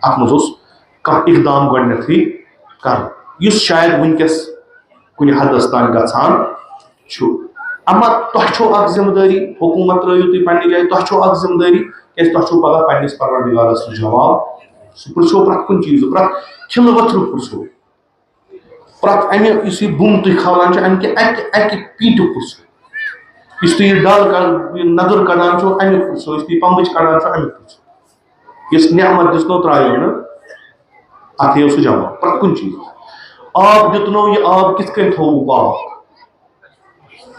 اَتھ منٛز اوس کانٛہہ اِقدام گۄڈٕنٮ۪تھٕے کَرُن، یُس شاید وٕنکیٚس کُنہِ حدس تام گژھان چھُ۔ اما تۄہہِ چھو اکھ ذمہٕ دٲری، حکوٗمت ترٲیِو تُہۍ پننہِ جایہِ، تۄہہِ چھو اکھ ذمہٕ دٲری، کیازِ تۄہہِ چھو پگاہ پننِس پروردگارس نِش جواب۔ سُہ پرژھو پرٛٮ۪تھ کُنہِ چیٖزُک، پرٛٮ۪تھ کھِلہٕ ؤتھرُک پرژھو، پرٛٮ۪تھ امہِ یُس یہِ بُم تُہۍ کھالان چھِو، امہِ کہِ اکہِ، اکہِ پیٖنتُک پرژھو، یُس تُہۍ یہِ ڈل کڑ-، یہِ ندُر کڑان چھِو، امیُک پرژھو، یُس تُہۍ پمبٕچ کڑان چھِو، امیُک پرژھو۔ یُس نعمت دِژنو ترٛایو نہٕ، اَتھ یِیو سُہ جواب پرٛٮ۪تھ کُنہِ چیٖزُک۔ آب دیُتنو، یہِ آب کِتھ کٔنۍ تھوٚوُ پاک؟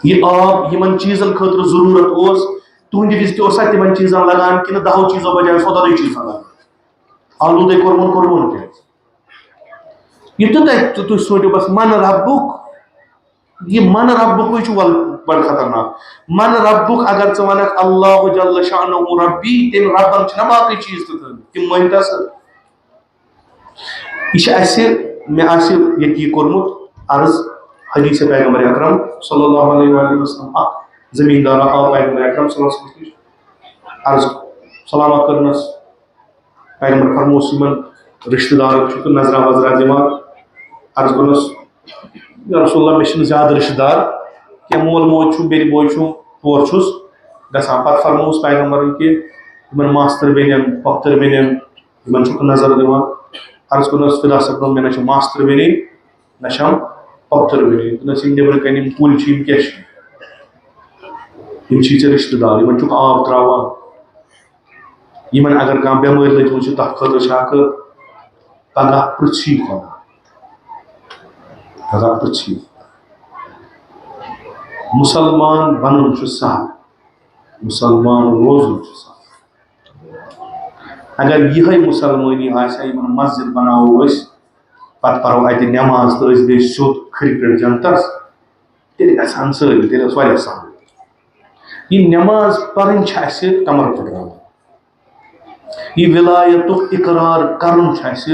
یہِ آب یِمن چیٖزن خٲطرٕ ضروٗرت اوس، تُہنٛدِ وِزِ تہِ اوسا تِمن چیٖزن لگان کِنہٕ دَہو چیٖزو بجایہِ اوس دۄنٕے چیٖزن لگان؟ آلوٗدَے کوٚرمُت، کوٚرمُت کیٛازِ؟ یہِ تہِ تۄہہِ، تُہۍ سوٗنٛچِو بس، من ربُک، یہِ من ربُکُے چھُ ول-، بڑٕ خطرناک۔ من ربُک اگر ژٕ ونکھ اللہ جل شانہ ربی، تٔمۍ ربن چھِنہ باقٕے چیٖز تہِ تھٲومٕتۍ، تِم مٲنۍ تس۔ یہِ چھِ اَسہِ، مےٚ آسہِ ییٚتی کوٚرمُت عرض حدیث پیغمبر اکرم صلی اللہ علیہ وآلہ وسلم، اکھ زمیٖندارا آو پیغمبر اکرم صلی اللہ علیہ وسلم نِش عرض سلامہ کٔرنَس۔ پیغمبر فرموس یِمن رشتہٕ دارن چھُکھ نظرا وظرا دِوان؟ عرض کوٚرنَس، یا رسول اللہ، مےٚ چھِنہٕ زیادٕ رشتہٕ دار کینٛہہ، مول موج چھُم، بیٚنہِ بوے چھُم، تور چھُس گژھان۔ پتہٕ فرموس پیغمبرن کہِ یِمن ماستٕر بیٚنٮ۪ن، پۄپھتٕر بیٚنٮ۪ن، یِمن چھُکھ نظر دِوان؟ عرض کوٚرنَس، فدا صٲب، مےٚ نہ چھِ ماستٕر بیٚنہِ، نہ چھَم پۄپھتٕر بیٚنہِ۔ دوٚپنَس، یِم نیٚبرٕ کَنہِ یِم کُلۍ چھِ، یِم کیٛاہ چھِ؟ یِم چھِ ژےٚ رِشتہٕ دار، یِمَن چھُکھ آب ترٛاوان۔ یِمَن اگر کانٛہہ بٮ۪مٲرۍ لٔجمٕژ چھِ، تَتھ خٲطرٕ چھِ اَکھ پگاہ پرٛژھی خۄدا۔ پگاہ پرٛژھی۔ مُسلمان بَنُن چھُ سہل۔ مسلمان روزُن چھُ سخ۔ اگر یِہے مسلمٲنی آسہِ ہا، یِمن مسجد بناوو أسۍ، پتہٕ پرو اتہِ نماز تہٕ أسۍ گٔے سیوٚد کھٕرِ پٮ۪ٹھ جنتس، تیٚلہِ گژھِ ہن سٲری، تیٚلہِ ٲس واریاہ سہل۔ یہِ نماز پرٕنۍ چھِ اسہِ کمر پھٕٹراوٕنۍ۔ یہِ ولایتُک اقرار کرُن چھُ اسہِ